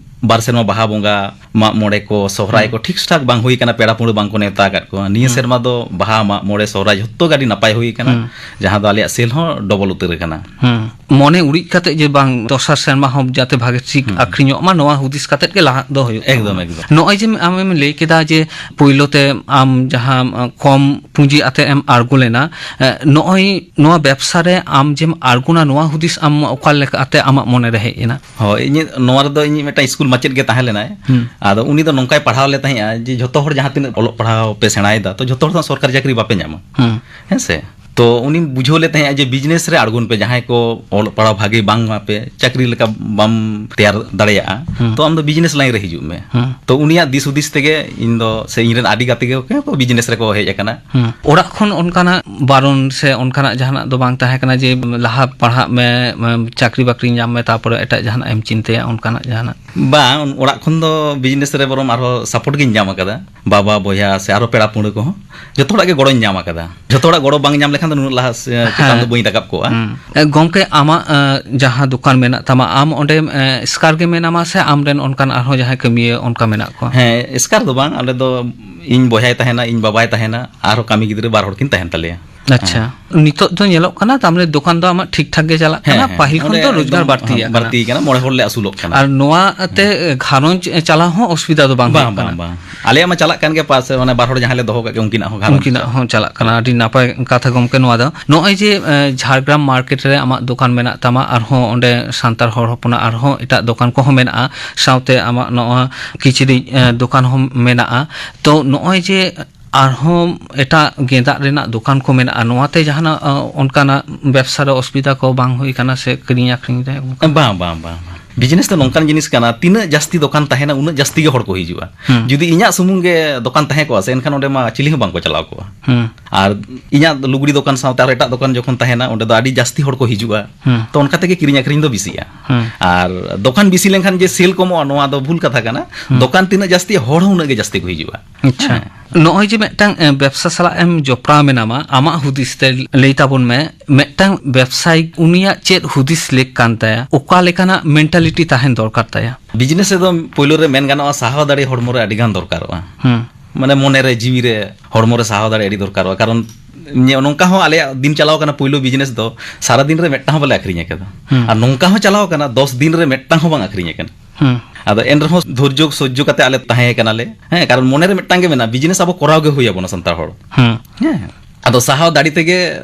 ᱵᱟᱨ ᱥᱮᱨᱢᱟ ᱵᱟᱦᱟ ᱵᱚᱸᱜᱟ, ᱢᱟᱜ ᱢᱚᱬᱮ ᱠᱚ, ᱥᱚᱦᱨᱟᱭ ᱦᱩᱸ᱾ ᱠᱚ ᱴᱷᱤᱠ ᱴᱷᱟᱠ ᱵᱟᱝ ᱦᱩᱭ ᱠᱟᱱᱟ, ᱯᱮᱲᱟ ᱯᱟᱹᱲᱦᱟᱹ ᱵᱟᱝ ᱠᱚ ᱱᱮᱣᱛᱟ ᱟᱠᱟᱫ ᱠᱚᱣᱟ᱾ ᱱᱤᱭᱟᱹ ᱦᱩᱸ᱾ ᱥᱮᱨᱢᱟ ᱫᱚ ᱵᱟᱦᱟ, ᱢᱟᱜ ᱢᱚᱬᱮ, ᱥᱚᱦᱨᱟᱭ ᱡᱷᱚᱛᱚ ᱜᱮ ᱟᱹᱰᱤ ᱱᱟᱯᱟᱭ ᱦᱩᱭ ᱠᱟᱱᱟ, ᱦᱩᱸ᱾ ᱡᱟᱦᱟᱸ ᱫᱚ ᱟᱞᱮᱭᱟᱜ ᱥᱮᱞ ᱦᱚᱸ ᱰᱚᱵᱚᱞ ᱩᱛᱟᱹᱨ ᱟᱠᱟᱱᱟ᱾ ᱦᱩᱸ᱾ ᱢᱚᱱᱮ ᱩᱨᱤᱡ ᱠᱟᱛᱮ ᱡᱮ ᱵᱟᱝ ᱫᱚᱥᱟᱨ ᱥᱮᱨᱢᱟ ᱦᱚᱸ ᱡᱟᱛᱮ ᱵᱷᱟᱜᱮ ᱴᱷᱤᱠ ᱦᱩᱸ᱾ ᱟᱠᱷᱨᱤᱧᱚᱜ ᱢᱟ, ᱱᱚᱣᱟ ᱦᱩᱫᱤᱥ ᱠᱟᱛᱮ ᱜᱮ ᱞᱟᱦᱟ ᱫᱚ ᱦᱩᱭᱩᱜ ᱮᱠᱫᱚᱢ, ᱛᱟᱵᱚᱱᱟ᱾ ᱮᱠᱫᱚᱢ᱾ ᱱᱚᱜᱼᱚᱭ ᱡᱮ ᱟᱢᱮᱢ ᱞᱟᱹᱭ ᱠᱮᱫᱟ ᱡᱮ ᱯᱳᱭᱞᱳ ᱛᱮ ᱟᱢ ᱡᱟᱦᱟᱸ, ᱟᱸ, ᱠᱚᱢ ᱯᱩᱸᱡᱤ ᱟᱛᱮ ᱮᱢ ᱟᱬᱜᱚ ᱞᱮᱱᱟ, ᱮ, ᱱᱚᱜᱼᱚᱭ ᱱᱚᱣᱟ ᱵᱮᱵᱽᱥᱟ ᱨᱮ ᱟᱢ ᱡᱮᱢ ᱟᱬᱜᱚᱱᱟ, ᱱᱚᱣᱟ ᱦᱩᱫᱤᱥ ᱟᱢ ᱚᱠᱟ ᱞᱮᱠᱟᱛᱮ ᱟᱢᱟᱜ ᱢᱚᱱᱮ ᱨᱮ ᱦᱮᱡ ᱮᱱᱟ? ᱦᱳᱭ, ᱤᱧᱟᱹᱜ ᱱᱚᱣᱟ ᱨᱮᱫᱚ ᱤᱧᱤᱡ ᱢᱤᱫᱴᱟᱝ ᱥᱠᱩᱞ ᱢᱟᱪᱮᱫ ᱜᱮ ᱛᱟᱦᱮᱸ ᱞᱮᱱᱟᱭ᱾ ᱦᱩᱸ᱾ ᱟᱫᱚ ᱩᱱᱤ ᱫᱚ ᱱᱚᱝᱠᱟᱭ ᱯᱟᱲᱦᱟᱣ ᱞᱮ ᱛᱟᱦᱮᱸᱜᱼᱟ ᱡᱮ ᱡᱷᱚᱛᱚ ᱦᱚᱲ ᱡᱟᱦᱟᱸ ᱛᱤᱱᱟᱹᱜ ᱚᱞᱚᱜ ᱯᱟᱲᱦᱟᱣ ᱯᱮ ᱥᱮᱬᱟᱭᱮᱫᱟ, ᱛᱚ ᱡᱷᱚᱛᱚ ᱦᱚᱲ ᱫᱚ ᱥᱚᱨᱠᱟᱨᱤ ᱪᱟᱹᱠᱨᱤ ᱵᱟᱯᱮ ᱧᱟᱢᱟ᱾ ᱦᱩᱸ᱾ ᱦᱮᱸ ᱥᱮ? ᱛᱚ ᱩᱱᱤ ᱵᱩᱡᱷᱟᱹᱣ ᱞᱮ ᱛᱟᱦᱮᱸᱜᱼᱟ ᱡᱮ ᱵᱤᱡᱽᱱᱮᱥ ᱨᱮ ᱟᱬᱜᱚᱱ ᱯᱮ, ᱡᱟᱦᱟᱸᱭ ᱠᱚ ᱚᱞᱚᱜ ᱯᱟᱲᱦᱟᱣ ᱵᱷᱟᱜᱮ ᱵᱟᱝ ᱟᱯᱮ ᱪᱟᱹᱠᱨᱤ ᱞᱮᱠᱟ ᱵᱟᱢ ᱛᱮᱭᱟᱨ ᱫᱟᱲᱮᱭᱟᱜᱼᱟ, ᱦᱩᱸ᱾ ᱛᱚ ᱟᱢ ᱫᱚ ᱵᱤᱡᱽᱱᱮᱥ ᱞᱟᱭᱤᱱ ᱨᱮ ᱦᱤᱡᱩᱜ ᱢᱮ᱾ ᱦᱩᱸ᱾ ᱛᱚ ᱩᱱᱤᱭᱟᱜ ᱫᱤᱥ ᱦᱩᱫᱤᱥ ᱛᱮᱜᱮ ᱤᱧ ᱫᱚ, ᱥᱮ ᱤᱧ ᱨᱮᱱ ᱟᱹᱰᱤ ᱜᱟᱛᱮ ᱜᱮ ᱠᱚ ᱵᱤᱡᱽᱱᱮᱥ ᱨᱮᱠᱚ ᱦᱮᱡ ᱟᱠᱟᱱᱟ᱾ ᱦᱩᱸ᱾ ᱚᱲᱟᱜ ᱠᱷᱚᱱ ᱚᱱᱠᱟᱱᱟᱜ ᱵᱟᱨᱚᱱ ᱥᱮ ᱚᱱᱠᱟᱱᱟᱜ ᱡᱟᱦᱟᱱᱟᱜ ᱫᱚ ᱵᱟᱝ ᱛᱟᱦᱮᱸ ᱠᱟᱱᱟ ᱡᱮ ᱞᱟᱦᱟ ᱯᱟᱲᱦᱟᱜ ᱢᱮ, ᱪᱟᱹᱠᱨᱤ ᱵᱟᱹᱠᱨᱤ ᱧᱟᱢ ᱢᱮ, ᱛᱟᱨᱯᱚᱨᱮ ᱮᱴᱟᱜ ᱡᱟᱦᱟᱱᱟᱜ ᱮᱢ ᱪᱤᱱᱛᱟᱹᱭᱟ, ᱚᱱᱠᱟᱱᱟᱜ ᱡᱟᱦᱟᱱᱟᱜ? ᱵᱟᱝ, ᱚᱲᱟᱜ ᱠᱷᱚᱱ ᱫᱚ ᱵᱤᱡᱽᱱᱮᱥ ᱨᱮ ᱵᱚᱨᱚᱝ ᱟᱨᱦᱚᱸ ᱥᱟᱯᱳᱨᱴ ᱜᱤᱧ ᱧᱟᱢ ᱟᱠᱟᱫᱟ᱾ ᱵᱟᱵᱟ, ᱵᱚᱭᱦᱟ ᱥᱮ ᱟᱨᱦᱚᱸ ᱯᱮᱲᱟ ᱯᱟᱹᱲᱦᱟᱹ ᱠᱚᱦᱚᱸ ᱡᱚᱛᱚ ᱦᱚᱲᱟᱜ ᱜᱮ ᱜᱚᱲᱚᱧ ᱧᱟᱢ ᱟᱠᱟᱫᱟ᱾ ᱡᱚᱛᱚ ᱦᱚᱲᱟᱜ ᱜᱚᱲᱚ ᱵᱟᱝ ᱧᱟᱢ ᱞᱮᱠᱷᱟᱱ ᱫᱚ ᱱᱩᱱᱟᱹᱜ ᱞᱟᱦᱟ ᱥᱮ ᱪᱮᱛᱟᱱ ᱫᱚ ᱦᱮᱸ᱾ ᱵᱟᱹᱧ ᱨᱟᱠᱟᱵ ᱠᱚᱜᱼᱟ᱾ ᱦᱩᱸ᱾ ᱮ, ᱜᱚᱢᱠᱮ, ᱟᱢᱟᱜ, ᱮ, ᱡᱟᱦᱟᱸ ᱫᱚᱠᱟᱱ ᱢᱮᱱᱟᱜ ᱛᱟᱢᱟ, ᱟᱢ ᱚᱸᱰᱮ, ᱮ, ᱮᱥᱠᱟᱨ ᱜᱮ ᱢᱮᱱᱟᱢᱟ ᱥᱮ ᱟᱢᱨᱮᱱ ᱚᱱᱠᱟᱱ ᱟᱨᱦᱚᱸ ᱡᱟᱦᱟᱸᱭ ᱠᱟᱹᱢᱤᱭᱟᱹ ᱚᱱᱠᱟ ᱢᱮᱱᱟᱜ ᱠᱚᱣᱟ? ᱦᱮᱸ, ᱮᱥᱠᱟᱨ ᱫᱚ ᱵᱟᱝ, ᱟᱞᱮ ᱫᱚ ᱤᱧ ᱵᱚᱭᱦᱟᱭ ᱛᱟᱦᱮᱱᱟ, ᱤᱧ ᱵᱟᱵᱟᱭ ᱛᱟᱦᱮᱱᱟ, ᱟᱨᱦᱚᱸ ᱠᱟᱹᱢᱤ ᱜᱤᱫᱽᱨᱟᱹ ᱵᱟᱨ ᱦᱚᱲ ᱠᱤᱱ ᱛᱟᱦᱮᱱ ᱛᱟᱞᱮᱭᱟ᱾ ᱟᱪᱪᱷᱟ᱾ ᱦᱮᱸ᱾ ᱱᱤᱛᱚᱜ ᱫᱚ ᱧᱮᱞᱚᱜ ᱠᱟᱱᱟ, ᱛᱟᱨ ᱢᱟᱱᱮ ᱫᱚᱠᱟᱱ ᱫᱚ ᱟᱢᱟᱜ ᱴᱷᱤᱠ ᱴᱷᱟᱠ ᱜᱮ ᱪᱟᱞᱟᱜ ᱦᱮᱸ, ᱠᱟᱱᱟ, ᱦᱮᱸ, ᱯᱟᱹᱦᱤᱞ ᱠᱷᱚᱱ ᱚᱸᱰᱮ ᱫᱚ ᱨᱳᱡᱽᱜᱟᱨ ᱮᱠᱫᱚᱢ, ᱵᱟᱹᱲᱛᱤ ᱦᱮᱸ, ᱟᱠᱟᱱᱟ᱾ ᱵᱟᱹᱲᱛᱤ ᱟᱠᱟᱱᱟ, ᱢᱚᱬᱮ ᱦᱚᱲ ᱞᱮ ᱟᱹᱥᱩᱞᱚᱜ ᱠᱟᱱᱟ᱾ ᱟᱨ ᱱᱚᱣᱟ ᱛᱮ ᱜᱷᱟᱨᱚᱸᱡᱽ ᱪᱟᱞᱟᱣ ᱦᱚᱸ ᱚᱥᱩᱵᱤᱫᱷᱟ ᱫᱚ ᱵᱟᱝ ᱵᱟᱝ, ᱦᱩᱭᱩᱜ ᱠᱟᱱᱟ? ᱵᱟᱝ, ᱵᱟᱝ᱾ ᱟᱞᱮᱭᱟᱜ ᱢᱟ ᱪᱟᱞᱟᱜ ᱠᱟᱱ ᱜᱮ, ᱯᱟᱥᱮ ᱢᱟᱱᱮ ᱵᱟᱨ ᱦᱚᱲ ᱡᱟᱦᱟᱸᱭ ᱞᱮ ᱫᱚᱦᱚ ᱠᱟᱜ ᱠᱚᱣᱟ, ᱩᱱᱠᱤᱱᱟᱜ ᱦᱚᱸ ᱜᱷᱟᱨᱚᱸᱡᱽ ᱩᱱᱠᱤᱱᱟᱜ ᱪᱟᱞᱟᱜ ᱦᱚᱸ ᱪᱟᱞᱟᱜ ᱠᱟᱱᱟ᱾ ᱟᱹᱰᱤ ᱱᱟᱯᱟᱭ ᱠᱟᱛᱷᱟ ᱜᱚᱢᱠᱮ ᱱᱚᱣᱟ ᱫᱚ᱾ ᱱᱚᱜᱼᱚᱭ ᱡᱮ, ᱮ, ᱡᱷᱟᱲᱜᱨᱟᱢ ᱢᱟᱨᱠᱮᱴ ᱨᱮ ᱟᱢᱟᱜ ᱫᱚᱠᱟᱱ ᱢᱮᱱᱟᱜ ᱛᱟᱢᱟ, ᱟᱨᱦᱚᱸ ᱚᱸᱰᱮ ᱥᱟᱱᱛᱟᱲ ᱦᱚᱲ ᱦᱚᱯᱚᱱᱟᱜ ᱟᱨᱦᱚᱸ ᱮᱴᱟᱜ ᱫᱚᱠᱟᱱ ᱠᱚᱦᱚᱸ ᱢᱮᱱᱟᱜᱼᱟ, ᱥᱟᱶᱛᱮ ᱟᱢᱟᱜ ᱱᱚᱣᱟ ᱠᱤᱪᱨᱤᱡ, ᱮ, ᱫᱚᱠᱟᱱ ᱦᱚᱸ ᱢᱮᱱᱟᱜᱼᱟ᱾ ᱛᱚ ᱱᱚᱜᱼᱚᱭ ᱡᱮ ᱟᱨᱦᱚᱸ ᱮᱴᱟᱜ ᱜᱮᱸᱫᱟᱜ ᱨᱮᱱᱟᱜ ᱫᱚᱠᱟᱱ ᱠᱚ ᱢᱮᱱᱟᱜᱼᱟ, ᱱᱚᱣᱟᱛᱮ ᱡᱟᱦᱟᱱᱟᱜ, ᱮ, ᱚᱱᱠᱟᱱᱟᱜ ᱵᱮᱵᱽᱥᱟ ᱨᱮ ᱚᱥᱩᱵᱤᱫᱷᱟ ᱠᱚ ᱵᱟᱝ ᱦᱩᱭ ᱠᱟᱱᱟ ᱥᱮ ᱠᱤᱨᱤᱧ ᱟᱹᱠᱷᱨᱤᱧ ᱨᱮ ᱚᱱᱠᱟ? ᱵᱟᱝ, ᱵᱟᱝ, ᱵᱟᱝ, ᱵᱟᱝ᱾ ᱵᱤᱡᱽᱱᱮᱥ ᱫᱚ ᱱᱚᱝᱠᱟᱱ ᱡᱤᱱᱤᱥ ᱠᱟᱱᱟ, ᱛᱤᱱᱟᱹᱜ ᱡᱟᱹᱥᱛᱤ ᱫᱚᱠᱟᱱ ᱛᱟᱦᱮᱱᱟ, ᱩᱱᱟᱹᱜ ᱡᱟᱹᱥᱛᱤ ᱜᱮ ᱦᱚᱲ ᱠᱚ ᱦᱤᱡᱩᱜᱼᱟ᱾ ᱦᱩᱸ᱾ ᱡᱩᱫᱤ ᱤᱧᱟᱹᱜ ᱥᱩᱢᱩᱝ ᱜᱮ ᱫᱚᱠᱟᱱ ᱛᱟᱦᱮᱸ ᱠᱚᱜᱼᱟ ᱥᱮ, ᱮᱱᱠᱷᱟᱱ ᱚᱸᱰᱮ ᱢᱟ ᱪᱤᱞᱤ ᱦᱚᱸ ᱵᱟᱝ ᱠᱚ ᱪᱟᱞᱟᱣ ᱠᱚᱜᱼᱟ᱾ ᱦᱩᱸ᱾ ᱟᱨ ᱤᱧᱟᱹᱜ ᱞᱩᱜᱽᱲᱤ ᱫᱚᱠᱟᱱ ᱥᱟᱶᱛᱮ ᱟᱨ ᱮᱴᱟᱜ ᱫᱚᱠᱟᱱ ᱡᱚᱠᱷᱚᱱ ᱛᱟᱦᱮᱱᱟ, ᱚᱸᱰᱮ ᱫᱚ ᱟᱹᱰᱤ ᱡᱟᱹᱥᱛᱤ ᱦᱚᱲ ᱠᱚ ᱦᱤᱡᱩᱜᱼᱟ᱾ ᱦᱩᱸ᱾ ᱛᱚ, ᱚᱱᱠᱟ ᱛᱮᱜᱮ ᱠᱤᱨᱤᱧ ᱟᱹᱠᱷᱨᱤᱧ ᱫᱚ ᱵᱮᱥᱤᱜᱼᱟ᱾ ᱦᱩᱸ᱾ ᱟᱨ ᱫᱚᱠᱟᱱ ᱵᱮᱥᱤ ᱞᱮᱱᱠᱷᱟᱱ ᱡᱮ ᱥᱮᱞ ᱠᱚᱢᱚᱜᱼᱟ, ᱱᱚᱣᱟ ᱫᱚ ᱵᱷᱩᱞ ᱠᱟᱛᱷᱟ ᱠᱟᱱᱟ᱾ ᱦᱩᱸ᱾ ᱫᱚᱠᱟᱱ ᱛᱤᱱᱟᱹᱜ ᱡᱟᱹᱥᱛᱤ, ᱦᱚᱲ ᱦᱚᱸ ᱩᱱᱟᱹᱜ ᱜᱮ ᱡᱟᱹᱥᱛᱤ ᱠᱚ ᱦᱤᱡᱩᱜᱼᱟ᱾ ᱟᱪᱪᱷᱟ᱾ ᱦᱮᱸ᱾ ᱱᱚᱜᱼᱚᱭ ᱡᱮ ᱢᱤᱫᱴᱟᱝ, ᱮ, ᱵᱮᱵᱽᱥᱟ ᱥᱟᱞᱟᱜ ᱮᱢ ᱡᱚᱯᱲᱟᱣ ᱢᱮᱱᱟᱢᱟ, ᱟᱢᱟᱜ ᱦᱩᱫᱤᱥ ᱛᱮ ᱞᱟᱹᱭ ᱛᱟᱵᱚᱱ ᱢᱮ, ᱢᱤᱫᱴᱟᱝ ᱵᱮᱵᱽᱥᱟᱭᱤ ᱩᱱᱤᱭᱟᱜ ᱪᱮᱫ ᱦᱩᱫᱤᱥ ᱞᱮᱠ ᱠᱟᱱ ᱛᱟᱭᱟ? ᱚᱠᱟ ᱞᱮᱠᱟᱱᱟᱜ ᱢᱮᱱᱴᱟᱞᱤᱴᱤ ᱛᱟᱦᱮᱱ ᱫᱚᱨᱠᱟᱨ ᱛᱟᱭᱟ? ᱵᱤᱡᱽᱱᱮᱥ ᱨᱮᱫᱚ ᱯᱳᱭᱞᱳ ᱨᱮ ᱢᱮᱱ ᱜᱟᱱᱚᱜᱼᱟ, ᱥᱟᱦᱟᱣ ᱫᱟᱲᱮ ᱦᱚᱲᱢᱚ ᱨᱮ ᱟᱹᱰᱤ ᱜᱟᱱ ᱫᱚᱨᱠᱟᱨᱚᱜᱼᱟ᱾ ᱦᱩᱸ᱾ ᱢᱟᱱᱮ ᱢᱚᱱᱮ ᱨᱮ, ᱡᱤᱣᱤ ᱨᱮ, ᱦᱚᱲᱢᱚ ᱨᱮ ᱥᱟᱦᱟᱣ ᱫᱟᱲᱮ ᱟᱹᱰᱤ ᱫᱚᱨᱠᱟᱨᱚᱜᱼᱟ᱾ ᱠᱟᱨᱚᱱ ᱱᱤᱭᱟᱹ ᱱᱚᱝᱠᱟ ᱦᱚᱸ ᱟᱞᱮᱭᱟᱜ ᱫᱤᱱ ᱪᱟᱞᱟᱣ ᱠᱟᱱᱟ, ᱯᱳᱭᱞᱳ ᱵᱤᱡᱽᱱᱮᱥ ᱫᱚ ᱥᱟᱨᱟ ᱫᱤᱱ ᱨᱮ ᱢᱤᱫᱴᱟᱝ ᱦᱚᱸ ᱵᱟᱞᱮ ᱟᱹᱠᱷᱨᱤᱧ ᱟᱠᱟᱫᱟ᱾ ᱦᱩᱸ᱾ ᱟᱨ ᱱᱚᱝᱠᱟ ᱦᱚᱸ ᱪᱟᱞᱟᱣ ᱠᱟᱱᱟ, ᱫᱚᱥ ᱫᱤᱱ ᱨᱮ ᱢᱤᱫᱴᱟᱝ ᱦᱚᱸ ᱵᱟᱝ ᱟᱹᱠᱷᱨᱤᱧ ᱟᱠᱟᱱᱟ᱾ ᱦᱩᱸ᱾ ᱟᱫᱚ ᱮᱱ ᱨᱮᱦᱚᱸ ᱫᱷᱳᱨᱡᱚ ᱥᱚᱡᱽᱡᱚ ᱠᱟᱛᱮ ᱟᱞᱮ ᱛᱟᱦᱮᱸ ᱠᱟᱱᱟᱞᱮ, ᱦᱮᱸ, ᱠᱟᱨᱚᱱ ᱢᱚᱱᱮ ᱨᱮ ᱢᱤᱫᱴᱟᱝ ᱜᱮ ᱢᱮᱱᱟᱜᱼᱟ, ᱵᱤᱡᱽᱱᱮᱥ ᱟᱵᱚ ᱠᱚᱨᱟᱣ ᱜᱮ ᱦᱩᱭ ᱟᱵᱚᱱᱟ ᱥᱟᱱᱛᱟᱲ ᱦᱚᱲ᱾ ᱦᱩᱸ᱾ ᱦᱮᱸ᱾ ᱟᱫᱚ ᱥᱟᱦᱟᱣ ᱫᱟᱲᱮ ᱛᱮᱜᱮ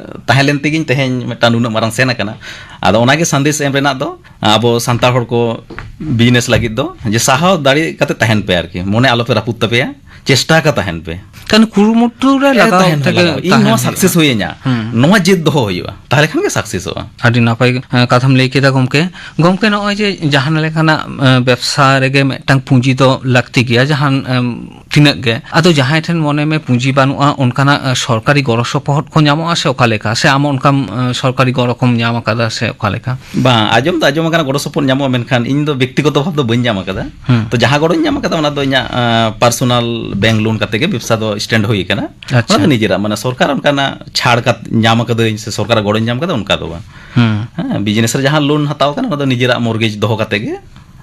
ᱛᱟᱦᱮᱸ ᱞᱮᱱ ᱛᱮᱜᱮᱧ ᱛᱮᱦᱮᱧ ᱢᱤᱫᱴᱟᱝ ᱱᱩᱱᱟᱹᱜ ᱢᱟᱨᱟᱝ ᱥᱮᱱ ᱟᱠᱟᱱᱟ᱾ ᱟᱫᱚ ᱚᱱᱟᱜᱮ ᱥᱟᱸᱫᱮᱥ ᱮᱢ ᱨᱮᱱᱟᱜ ᱫᱚ, ᱟᱵᱚ ᱥᱟᱱᱛᱟᱲ ᱦᱚᱲ ᱠᱚ ᱵᱤᱡᱽᱱᱮᱥ ᱞᱟᱹᱜᱤᱫ ᱫᱚ, ᱡᱮ ᱥᱟᱦᱟᱣ ᱫᱟᱲᱮ ᱠᱟᱛᱮ ᱛᱟᱦᱮᱱ ᱯᱮ ᱟᱨᱠᱤ, ᱢᱚᱱᱮ ᱟᱞᱚᱯᱮ ᱨᱟᱹᱯᱩᱫ ᱛᱟᱯᱮᱭᱟ, ᱪᱮᱥᱴᱟ ᱟᱠᱟ ᱛᱟᱦᱮᱱ ᱯᱮ᱾ ᱠᱟᱨᱚᱱ ᱠᱩᱨᱩᱢᱩᱴᱩ ᱨᱮ ᱮ, ᱞᱟᱜᱟᱣ ᱛᱟᱦᱮᱱ ᱛᱮᱜᱮ ᱞᱟᱜᱟᱣ᱾ ᱤᱧ ᱛᱟᱦᱮᱱ ᱱᱚᱣᱟ ᱦᱩᱭᱩᱜᱼᱟ᱾ ᱥᱟᱠᱥᱮᱥ ᱦᱩᱭᱟᱹᱧᱟ, ᱦᱩᱸ᱾ ᱱᱚᱣᱟ ᱡᱮᱫ ᱫᱚᱦᱚ ᱦᱩᱭᱩᱜᱼᱟ, ᱛᱟᱦᱚᱞᱮ ᱠᱷᱟᱱ ᱜᱮ ᱥᱟᱠᱥᱮᱥᱚᱜᱼᱟ᱾ ᱟᱹᱰᱤ ᱱᱟᱯᱟᱭ, ᱮ, ᱠᱟᱛᱷᱟᱢ ᱞᱟᱹᱭ ᱠᱮᱫᱟ ᱜᱚᱢᱠᱮ᱾ ᱜᱚᱢᱠᱮ, ᱱᱚᱜᱼᱚᱭ ᱡᱮ ᱡᱟᱦᱟᱸ ᱞᱮᱠᱟᱱᱟᱜ, ᱮ, ᱵᱮᱵᱽᱥᱟ ᱨᱮᱜᱮ ᱢᱤᱫᱴᱟᱝ ᱯᱩᱸᱡᱤ ᱫᱚ ᱞᱟᱹᱠᱛᱤ ᱜᱮᱭᱟ, ᱡᱟᱦᱟᱱ, ᱮᱢ, ᱛᱤᱱᱟᱹᱜ ᱜᱮ᱾ ᱟᱫᱚ ᱡᱟᱦᱟᱸᱭ ᱴᱷᱮᱱ ᱢᱚᱱᱮ ᱢᱮ ᱯᱩᱸᱡᱤ ᱵᱟᱹᱱᱩᱜᱼᱟ, ᱚᱱᱠᱟᱱᱟᱜ, ᱮ, ᱥᱚᱨᱠᱟᱨᱤ ᱜᱚᱲᱚ ᱥᱚᱯᱚᱦᱚᱫ ᱠᱚ ᱧᱟᱢᱚᱜᱼᱟ ᱥᱮ ᱚᱠᱟ ᱞᱮᱠᱟ? ᱥᱮ ᱟᱢ ᱚᱱᱠᱟᱢ, ᱮ, ᱥᱚᱨᱠᱟᱨᱤ ᱜᱚᱲᱚ ᱠᱚᱢ ᱧᱟᱢ ᱟᱠᱟᱫᱟ ᱥᱮ ᱚᱠᱟ ᱞᱮᱠᱟ? ᱵᱟᱝ, ᱟᱸᱡᱚᱢ ᱫᱚ ᱟᱸᱡᱚᱢ ᱟᱠᱟᱱᱟ ᱜᱚᱲᱚ ᱥᱚᱯᱚᱦᱚᱫ ᱧᱟᱢᱚᱜᱼᱟ, ᱢᱮᱱᱠᱷᱟᱱ ᱤᱧ ᱫᱚ ᱵᱮᱠᱛᱤᱜᱚᱛᱚ ᱵᱷᱟᱵᱽ ᱫᱚ ᱵᱟᱹᱧ ᱧᱟᱢ ᱟᱠᱟᱫᱟ᱾ ᱦᱩᱸ᱾ ᱛᱚ ᱡᱟᱦᱟᱸ ᱜᱚᱲᱚᱧ ᱧᱟᱢ ᱟᱠᱟᱫᱟ, ᱚᱱᱟ ᱫᱚ ᱤᱧᱟᱹᱜ, ᱮ, ᱯᱟᱨᱥᱳᱱᱟᱞ ᱵᱮᱝᱠ ᱞᱳᱱ ᱠᱟᱛᱮ ᱜᱮ ᱵᱮᱵᱽᱥᱟ ᱫᱚ ᱥᱴᱮᱱᱰ ᱦᱩᱭ ᱟᱠᱟᱱᱟ᱾ ᱟᱪᱪᱷᱟ᱾ ᱚᱱᱟ ᱫᱚ ᱱᱤᱡᱮᱨᱟᱜ, ᱢᱟᱱᱮ ᱥᱚᱨᱠᱟᱨ ᱚᱱᱠᱟᱱᱟᱜ ᱪᱷᱟᱲ ᱠᱟᱛ-, ᱧᱟᱢ ᱟᱠᱟᱫᱟᱹᱧ ᱥᱮ ᱥᱚᱨᱠᱟᱨᱟᱜ ᱜᱚᱲᱚᱧ ᱧᱟᱢ ᱟᱠᱟᱫᱟ, ᱚᱱᱠᱟ ᱫᱚ ᱵᱟᱝ᱾ ᱦᱩᱸ᱾ ᱦᱮᱸ, ᱵᱤᱡᱽᱱᱮᱥ ᱨᱮ ᱡᱟᱦᱟᱸ ᱞᱳᱱ ᱦᱟᱛᱟᱣ ᱠᱟᱱᱟ, ᱚᱱᱟ ᱫᱚ ᱱᱤᱡᱮᱨᱟᱜ ᱢᱚᱨᱜᱮᱡᱽ ᱫᱚᱦᱚ ᱠᱟᱛᱮ ᱜᱮ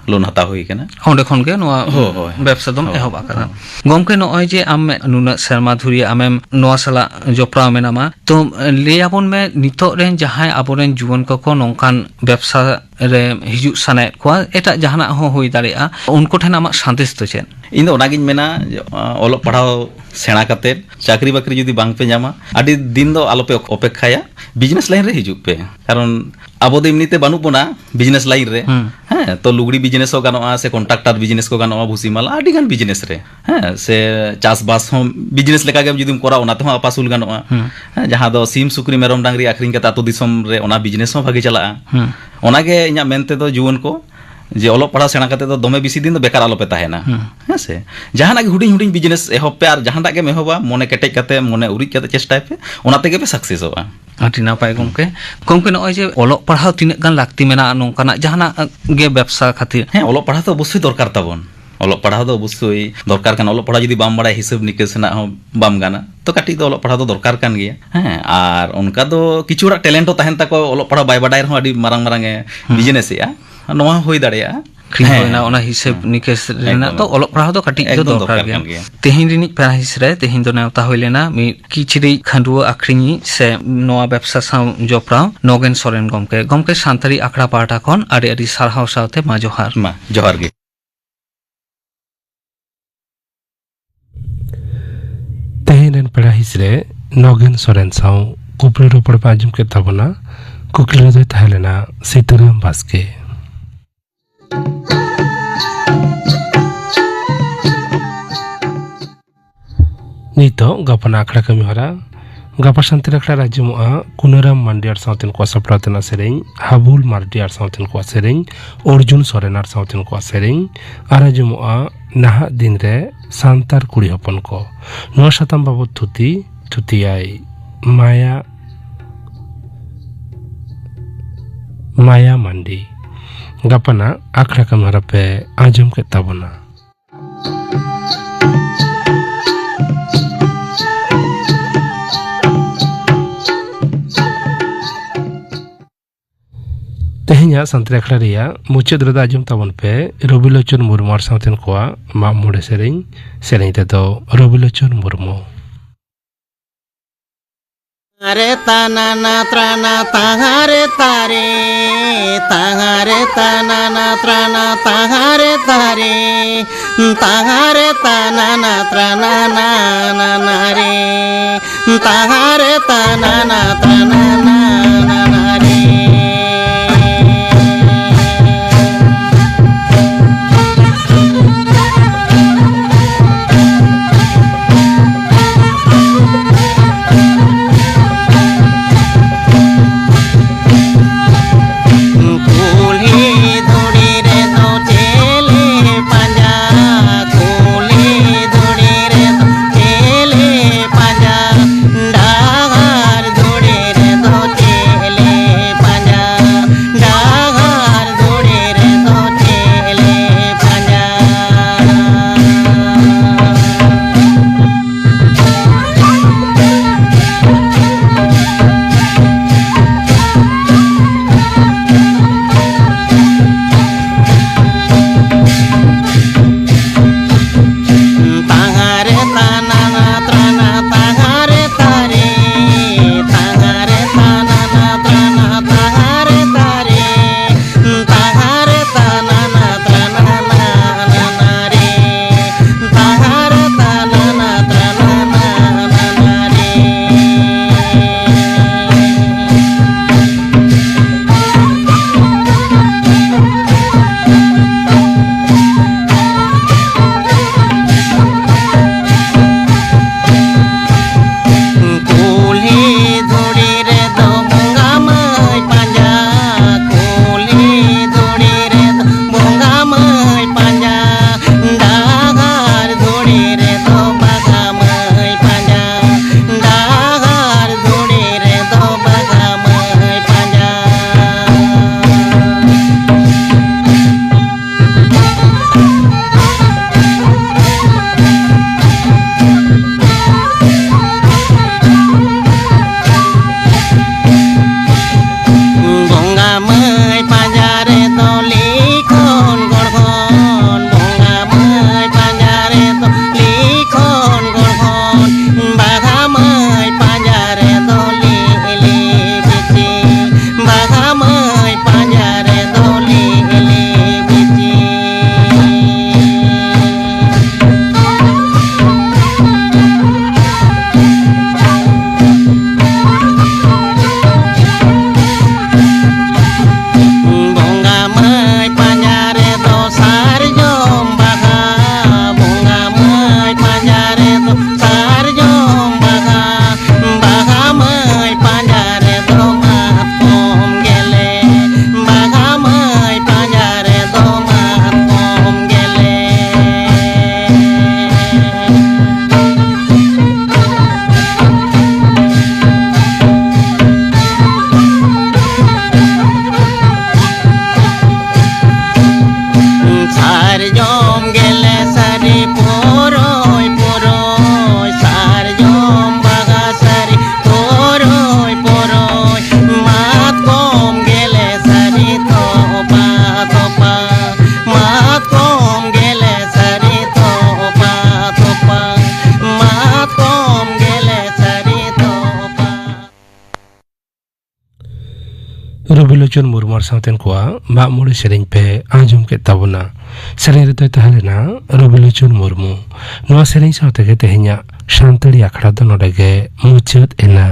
ᱞᱳᱱ ᱦᱟᱛᱟᱣ ᱦᱩᱭ ᱠᱟᱱᱟ᱾ ᱚᱸᱰᱮ ᱠᱷᱚᱱ ᱜᱮ ᱱᱚᱣᱟ ᱦᱳᱭ, ᱦᱳᱭ, ᱦᱳᱭ᱾ ᱵᱮᱵᱽᱥᱟ ᱫᱚᱢ ᱦᱳᱭ, ᱮᱦᱚᱵ ᱟᱠᱟᱫᱟ᱾ ᱦᱳᱭ᱾ ᱜᱚᱢᱠᱮ, ᱱᱚᱜᱼᱚᱭ ᱡᱮ ᱟᱢ ᱱᱩᱱᱟᱹᱜ ᱥᱮᱨᱢᱟ ᱫᱷᱩᱨᱤ ᱟᱢᱮᱢ ᱱᱚᱣᱟ ᱥᱟᱞᱟᱜ ᱡᱚᱯᱲᱟᱣ ᱢᱮᱱᱟᱢᱟ, ᱛᱚ ᱞᱟᱹᱭ ᱟᱵᱚᱱ ᱢᱮ, ᱱᱤᱛᱚᱜ ᱨᱮᱱ ᱡᱟᱦᱟᱸᱭ ᱟᱵᱚᱨᱮᱱ ᱡᱩᱣᱟᱹᱱ ᱠᱚᱠᱚ ᱱᱚᱝᱠᱟᱱ ᱵᱮᱵᱽᱥᱟ ᱨᱮ ᱦᱤᱡᱩᱜ ᱥᱟᱱᱟᱭᱮᱫ ᱠᱚᱣᱟ, ᱮᱴᱟᱜ ᱡᱟᱦᱟᱱᱟᱜ ᱦᱚᱸ ᱦᱩᱭ ᱫᱟᱲᱮᱭᱟᱜᱼᱟ, ᱩᱱᱠᱩ ᱴᱷᱮᱱ ᱟᱢᱟᱜ ᱥᱟᱸᱫᱮᱥ ᱫᱚ ᱪᱮᱫ? ᱤᱧ ᱫᱚ ᱚᱱᱟᱜᱤᱧ ᱢᱮᱱᱟ, ᱡᱮ, ᱚᱞᱚᱜ ᱯᱟᱲᱦᱟᱣ ᱥᱮᱬᱟ ᱠᱟᱛᱮᱫ ᱪᱟᱹᱠᱨᱤ ᱵᱟᱹᱠᱨᱤ ᱡᱩᱫᱤ ᱵᱟᱝ ᱯᱮ ᱧᱟᱢᱟ, ᱟᱹᱰᱤ ᱫᱤᱱ ᱫᱚ ᱟᱞᱚᱯᱮ ᱚᱯᱮᱠᱠᱷᱟᱭᱟ, ᱵᱤᱡᱽᱱᱮᱥ ᱞᱟᱭᱤᱱ ᱨᱮ ᱦᱤᱡᱩᱜ ᱯᱮ᱾ ᱠᱟᱨᱚᱱ ᱟᱵᱚ ᱫᱚ ᱮᱢᱱᱤᱛᱮ ᱵᱟᱹᱱᱩᱜ ᱵᱚᱱᱟ ᱵᱤᱡᱽᱱᱮᱥ ᱞᱟᱭᱤᱱ ᱨᱮ᱾ ᱦᱩᱸ᱾ ᱦᱮᱸ, ᱛᱚ ᱞᱩᱜᱽᱲᱤ ᱵᱤᱡᱽᱱᱮᱥ ᱦᱚᱸ ᱜᱟᱱᱚᱜᱼᱟ, ᱥᱮ ᱠᱚᱱᱴᱨᱟᱠᱴᱟᱨ ᱵᱤᱡᱽᱱᱮᱥ ᱠᱚ ᱜᱟᱱᱚᱜᱼᱟ, ᱵᱷᱩᱥᱤᱢᱟᱞ, ᱟᱹᱰᱤ ᱜᱟᱱ ᱵᱤᱡᱽᱱᱮᱥ ᱨᱮ, ᱦᱮᱸ, ᱥᱮ ᱪᱟᱥᱵᱟᱥ ᱦᱚᱸ ᱵᱤᱡᱽᱱᱮᱥ ᱞᱮᱠᱟᱜᱮ ᱡᱩᱫᱤᱢ ᱠᱚᱨᱟᱣᱟ, ᱚᱱᱟ ᱛᱮᱦᱚᱸ ᱟᱯᱟᱥᱩᱞ ᱜᱟᱱᱚᱜᱼᱟ᱾ ᱦᱩᱸ᱾ ᱦᱮᱸ, ᱡᱟᱦᱟᱸ ᱫᱚ ᱥᱤᱢ ᱥᱩᱠᱨᱤ ᱢᱮᱨᱚᱢ ᱰᱟᱝᱨᱤ ᱟᱹᱠᱷᱨᱤᱧ ᱠᱟᱛᱮ ᱟᱹᱛᱩ ᱫᱤᱥᱚᱢ ᱨᱮ ᱚᱱᱟ ᱵᱤᱡᱽᱱᱮᱥ ᱦᱚᱸ ᱵᱷᱟᱜᱮ ᱪᱟᱞᱟᱜᱼᱟ᱾ ᱦᱩᱸ᱾ ᱚᱱᱟᱜᱮ ᱤᱧᱟᱹᱜ ᱢᱮᱱ ᱛᱮᱫᱚ, ᱡᱩᱣᱟᱹᱱ ᱠᱚ ᱡᱮ ᱚᱞᱚᱜ ᱯᱟᱲᱦᱟᱣ ᱥᱮᱬᱟ ᱠᱟᱛᱮ ᱫᱚ ᱫᱚᱢᱮ ᱵᱮᱥᱤ ᱫᱤᱱ ᱫᱚ ᱵᱮᱠᱟᱨ ᱟᱞᱚᱯᱮ ᱛᱟᱦᱮᱱᱟ᱾ ᱦᱮᱸ ᱥᱮ? ᱡᱟᱦᱟᱱᱟᱜ ᱜᱮ ᱦᱩᱰᱤᱧ ᱦᱩᱰᱤᱧ ᱵᱤᱡᱽᱱᱮᱥ ᱮᱦᱚᱵ ᱯᱮ, ᱟᱨ ᱡᱟᱦᱟᱸᱴᱟᱜ ᱜᱮᱢ ᱮᱦᱚᱵᱟ, ᱢᱚᱱᱮ ᱠᱮᱴᱮᱡ ᱠᱟᱛᱮ, ᱢᱚᱱᱮ ᱩᱨᱤᱡ ᱠᱟᱛᱮ ᱪᱮᱥᱴᱟᱭ ᱯᱮ, ᱚᱱᱟ ᱛᱮᱜᱮ ᱯᱮ ᱥᱟᱠᱥᱮᱥᱚᱜᱼᱟ᱾ ᱟᱹᱰᱤ ᱱᱟᱯᱟᱭ ᱜᱚᱢᱠᱮ᱾ ᱜᱚᱢᱠᱮ, ᱱᱚᱜᱼᱚᱭ ᱡᱮ ᱚᱞᱚᱜ ᱯᱟᱲᱦᱟᱣ ᱛᱤᱱᱟᱹᱜ ᱜᱟᱱ ᱞᱟᱹᱠᱛᱤ ᱢᱮᱱᱟᱜᱼᱟ ᱱᱚᱝᱠᱟᱱᱟᱜ ᱡᱟᱦᱟᱱᱟᱜ ᱜᱮ ᱵᱮᱵᱽᱥᱟ ᱠᱷᱟᱹᱛᱤᱨ? ᱦᱮᱸ, ᱚᱞᱚᱜ ᱯᱟᱲᱦᱟᱣ ᱫᱚ ᱚᱵᱚᱥᱥᱳᱭ ᱫᱚᱨᱠᱟᱨ ᱛᱟᱵᱚᱱ᱾ ᱚᱞᱚᱜ ᱯᱟᱲᱦᱟᱣ ᱫᱚ ᱚᱵᱚᱥᱥᱳᱭ ᱫᱚᱨᱠᱟᱨ ᱠᱟᱱᱟ᱾ ᱚᱞᱚᱜ ᱯᱟᱲᱦᱟᱣ ᱡᱩᱫᱤ ᱵᱟᱢ ᱵᱟᱲᱟᱭᱟ, ᱦᱤᱥᱟᱹᱵ ᱱᱤᱠᱟᱹᱥ ᱨᱮᱱᱟᱜ ᱦᱚᱸ ᱵᱟᱢ ᱜᱟᱱᱟ, ᱛᱚ ᱠᱟᱹᱴᱤᱡ ᱫᱚ ᱚᱞᱚᱜ ᱯᱟᱲᱦᱟᱣ ᱫᱚ ᱫᱚᱨᱠᱟᱨ ᱠᱟᱱ ᱜᱮᱭᱟ᱾ ᱦᱮᱸ, ᱟᱨ ᱚᱱᱠᱟ ᱫᱚ ᱠᱤᱪᱷᱩ ᱦᱚᱲᱟᱜ ᱴᱮᱞᱮᱱᱴ ᱦᱚᱸ ᱛᱟᱦᱮᱱ ᱛᱟᱠᱚᱣᱟ, ᱚᱞᱚᱜ ᱯᱟᱲᱦᱟᱣ ᱵᱟᱭ ᱵᱟᱰᱟᱭ ᱨᱮᱦᱚᱸ ᱟᱹᱰᱤ ᱢᱟᱨᱟᱝ ᱢᱟᱨᱟᱝ ᱮ ᱦᱩᱸ᱾ ᱵᱤᱡᱽᱱᱮᱥ ᱮᱜᱼᱟ, ᱱᱚᱣᱟ ᱦᱚᱸ ᱦᱩᱭ ᱫᱟᱲᱮᱭᱟᱜᱼᱟ᱾ ᱟᱹᱠᱷᱨᱤᱧ ᱦᱮᱸ᱾ ᱦᱩᱭᱱᱟ, ᱚᱱᱟ ᱦᱤᱥᱟᱹᱵ ᱦᱮᱸ᱾ ᱱᱤᱠᱟᱹᱥ ᱨᱮᱱᱟᱜ ᱮᱠᱫᱚᱢ, ᱫᱚ ᱮᱠᱫᱚᱢ᱾ ᱚᱞᱚᱜ ᱯᱟᱲᱦᱟᱣ ᱫᱚ ᱠᱟᱹᱴᱤᱡ ᱫᱚ ᱮᱠᱫᱚᱢ ᱫᱚᱨᱠᱟᱨ ᱫᱚᱨᱠᱟᱨ ᱜᱮᱭᱟ᱾ ᱠᱟᱱ ᱜᱮᱭᱟ᱾ ᱛᱮᱦᱮᱧ ᱨᱤᱱᱤᱡ ᱯᱮᱲᱟ ᱦᱤᱸᱥ ᱨᱮ, ᱛᱮᱦᱮᱧ ᱫᱚ ᱱᱮᱣᱛᱟ ᱦᱩᱭ ᱞᱮᱱᱟ ᱢᱤᱫ ᱠᱤᱪᱨᱤᱡ ᱠᱷᱟᱹᱰᱩᱣᱟᱹ ᱟᱹᱠᱷᱨᱤᱧᱤᱡ ᱥᱮ ᱱᱚᱣᱟ ᱵᱮᱵᱽᱥᱟ ᱥᱟᱶ ᱡᱚᱯᱲᱟᱣ ᱱᱚᱜᱮᱱ ᱥᱚᱨᱮᱱ ᱜᱚᱢᱠᱮ᱾ ᱜᱚᱢᱠᱮ, ᱥᱟᱱᱛᱟᱲᱤ ᱟᱠᱷᱲᱟ ᱯᱟᱦᱴᱟ ᱠᱷᱚᱱ ᱟᱹᱰᱤ ᱟᱹᱰᱤ ᱥᱟᱨᱦᱟᱣ ᱥᱟᱶᱛᱮ ᱢᱟ ᱡᱚᱦᱟᱨ᱾ ᱢᱟ ᱡᱚᱦᱟᱨ ᱜᱮ᱾ ᱛᱮᱦᱮᱧ ᱨᱮᱱ ᱯᱮᱲᱟ ᱦᱤᱸᱥ ᱨᱮ ᱱᱚᱜᱮᱱ ᱥᱚᱨᱮᱱ ᱥᱟᱶ ᱠᱩᱠᱞᱤ ᱨᱚᱯᱚᱲ ᱯᱮ ᱟᱸᱡᱚᱢ ᱠᱮᱫ ᱛᱟᱵᱚᱱᱟ᱾ ᱠᱩᱠᱞᱤ ᱨᱮᱫᱚᱭ ᱛᱟᱦᱮᱸ ᱞᱮᱱᱟ ᱥᱤᱛᱟᱹᱨᱟᱢ ᱵᱟᱥᱠᱮ᱾ ᱱᱤᱛᱚᱜ ᱜᱟᱯᱟᱱᱟᱜ ᱟᱠᱷᱲᱟ ᱠᱟᱹᱢᱤ ᱦᱚᱨᱟ᱾ ᱜᱟᱯᱟ ᱥᱟᱱᱛᱟᱲᱤ ᱟᱠᱷᱲᱟ ᱨᱮ ᱟᱸᱡᱚᱢᱚᱜᱼᱟ ᱠᱩᱱᱟᱹᱨᱟᱢ ᱢᱟᱱᱰᱤ ᱟᱨ ᱥᱟᱶᱛᱮᱱ ᱠᱚᱣᱟᱜ ᱥᱟᱯᱲᱟᱣ ᱛᱮᱱᱟᱜ ᱥᱮᱨᱮᱧ, ᱦᱟᱵᱩᱞ ᱢᱟᱨᱰᱤ ᱟᱨ ᱥᱟᱶᱛᱮᱱ ᱠᱚᱣᱟᱜ ᱥᱮᱨᱮᱧ, ᱚᱨᱡᱩᱱ ᱥᱚᱨᱮᱱ ᱟᱨ ᱥᱟᱶᱛᱮᱱ ᱠᱚᱣᱟᱜ ᱥᱮᱨᱮᱧ, ᱟᱨ ᱟᱸᱡᱚᱢᱚᱜᱼᱟ ᱱᱟᱦᱟᱜ ᱫᱤᱱ ᱨᱮ ᱥᱟᱱᱛᱟᱲ ᱠᱩᱲᱤ ᱦᱚᱯᱚᱱ ᱠᱚ᱾ ᱱᱚᱣᱟ ᱥᱟᱛᱟᱢ ᱵᱟᱵᱚᱛ ᱛᱷᱩᱛᱤ, ᱛᱷᱩᱛᱤᱭᱟᱭ ᱢᱟᱭᱟ, ᱢᱟᱭᱟ ᱢᱟᱱᱰᱤ᱾ ᱜᱟᱯᱟᱱᱟᱜ ᱟᱠᱷᱲᱟ ᱠᱟᱹᱢᱤ ᱦᱚᱨᱟ ᱯᱮ ᱟᱸᱡᱚᱢ ᱠᱮᱫ ᱛᱟᱵᱚᱱᱟ᱾ ᱛᱮᱦᱮᱧᱟᱜ ᱥᱟᱱᱛᱟᱲᱤ ᱟᱠᱷᱲᱟ ᱨᱮᱭᱟᱜ ᱢᱩᱪᱟᱹᱫ ᱨᱮᱫᱚ ᱟᱸᱡᱚᱢ ᱛᱟᱵᱚᱱ ᱯᱮ ᱨᱚᱵᱤᱞᱳᱪᱚᱱ ᱢᱩᱨᱢᱩ ᱟᱨ ᱥᱟᱶᱛᱮᱱ ᱠᱚᱣᱟᱜ ᱢᱟᱜ ᱢᱚᱬᱮ ᱥᱮᱨᱮᱧ᱾ ᱥᱮᱨᱮᱧ ᱛᱮᱫᱚ ᱨᱚᱵᱤᱞᱳᱪᱚᱱ ᱢᱩᱨᱢᱩ᱾ ᱨᱮ ᱛᱟᱱᱟᱱᱟ ᱛᱨᱟᱱᱟ ᱛᱟᱦᱟᱨᱮ ᱛᱟᱨᱮ, ᱛᱟᱦᱟᱨᱮ ᱛᱟᱱᱟᱱᱟ ᱛᱨᱟᱱᱟ ᱛᱟᱦᱟᱨᱮ ᱛᱟᱨᱮ, ᱛᱟᱦᱟᱨᱮ ᱛᱟᱱᱟᱱᱟ ᱛᱨᱟᱱᱟ ᱱᱟᱱᱟ ᱨᱮ, ᱛᱟᱦᱟᱨᱮ ᱛᱟᱱᱟᱱᱟ ᱛᱨᱟᱱᱟ ᱱᱟᱱᱟ ᱨᱮ᱾ ᱠᱩᱞᱦᱤ ᱫᱷᱩᱲᱤ ᱨᱮ ᱨᱚᱵᱤᱞᱳᱪᱚᱱ ᱢᱩᱨᱢᱩ ᱟᱨ ᱥᱟᱶᱛᱮᱱ ᱠᱚᱣᱟᱜ ᱢᱟᱜ ᱢᱚᱬᱮ ᱥᱮᱨᱮᱧ ᱯᱮ ᱟᱸᱡᱚᱢ ᱠᱮᱫ ᱛᱟᱵᱚᱱᱟ᱾ ᱥᱮᱨᱮᱧ ᱨᱮᱫᱚᱭ ᱛᱟᱦᱮᱸ ᱞᱮᱱᱟ ᱨᱚᱵᱤᱞᱳᱪᱚᱱ ᱢᱩᱨᱢᱩ᱾ ᱱᱚᱣᱟ ᱥᱮᱨᱮᱧ ᱥᱟᱶ ᱛᱮᱜᱮ ᱛᱮᱦᱮᱧᱟᱜ ᱥᱟᱱᱛᱟᱲᱤ ᱟᱠᱷᱲᱟ ᱫᱚ ᱱᱚᱰᱮ ᱜᱮ ᱢᱩᱪᱟᱹᱫ ᱮᱱᱟ᱾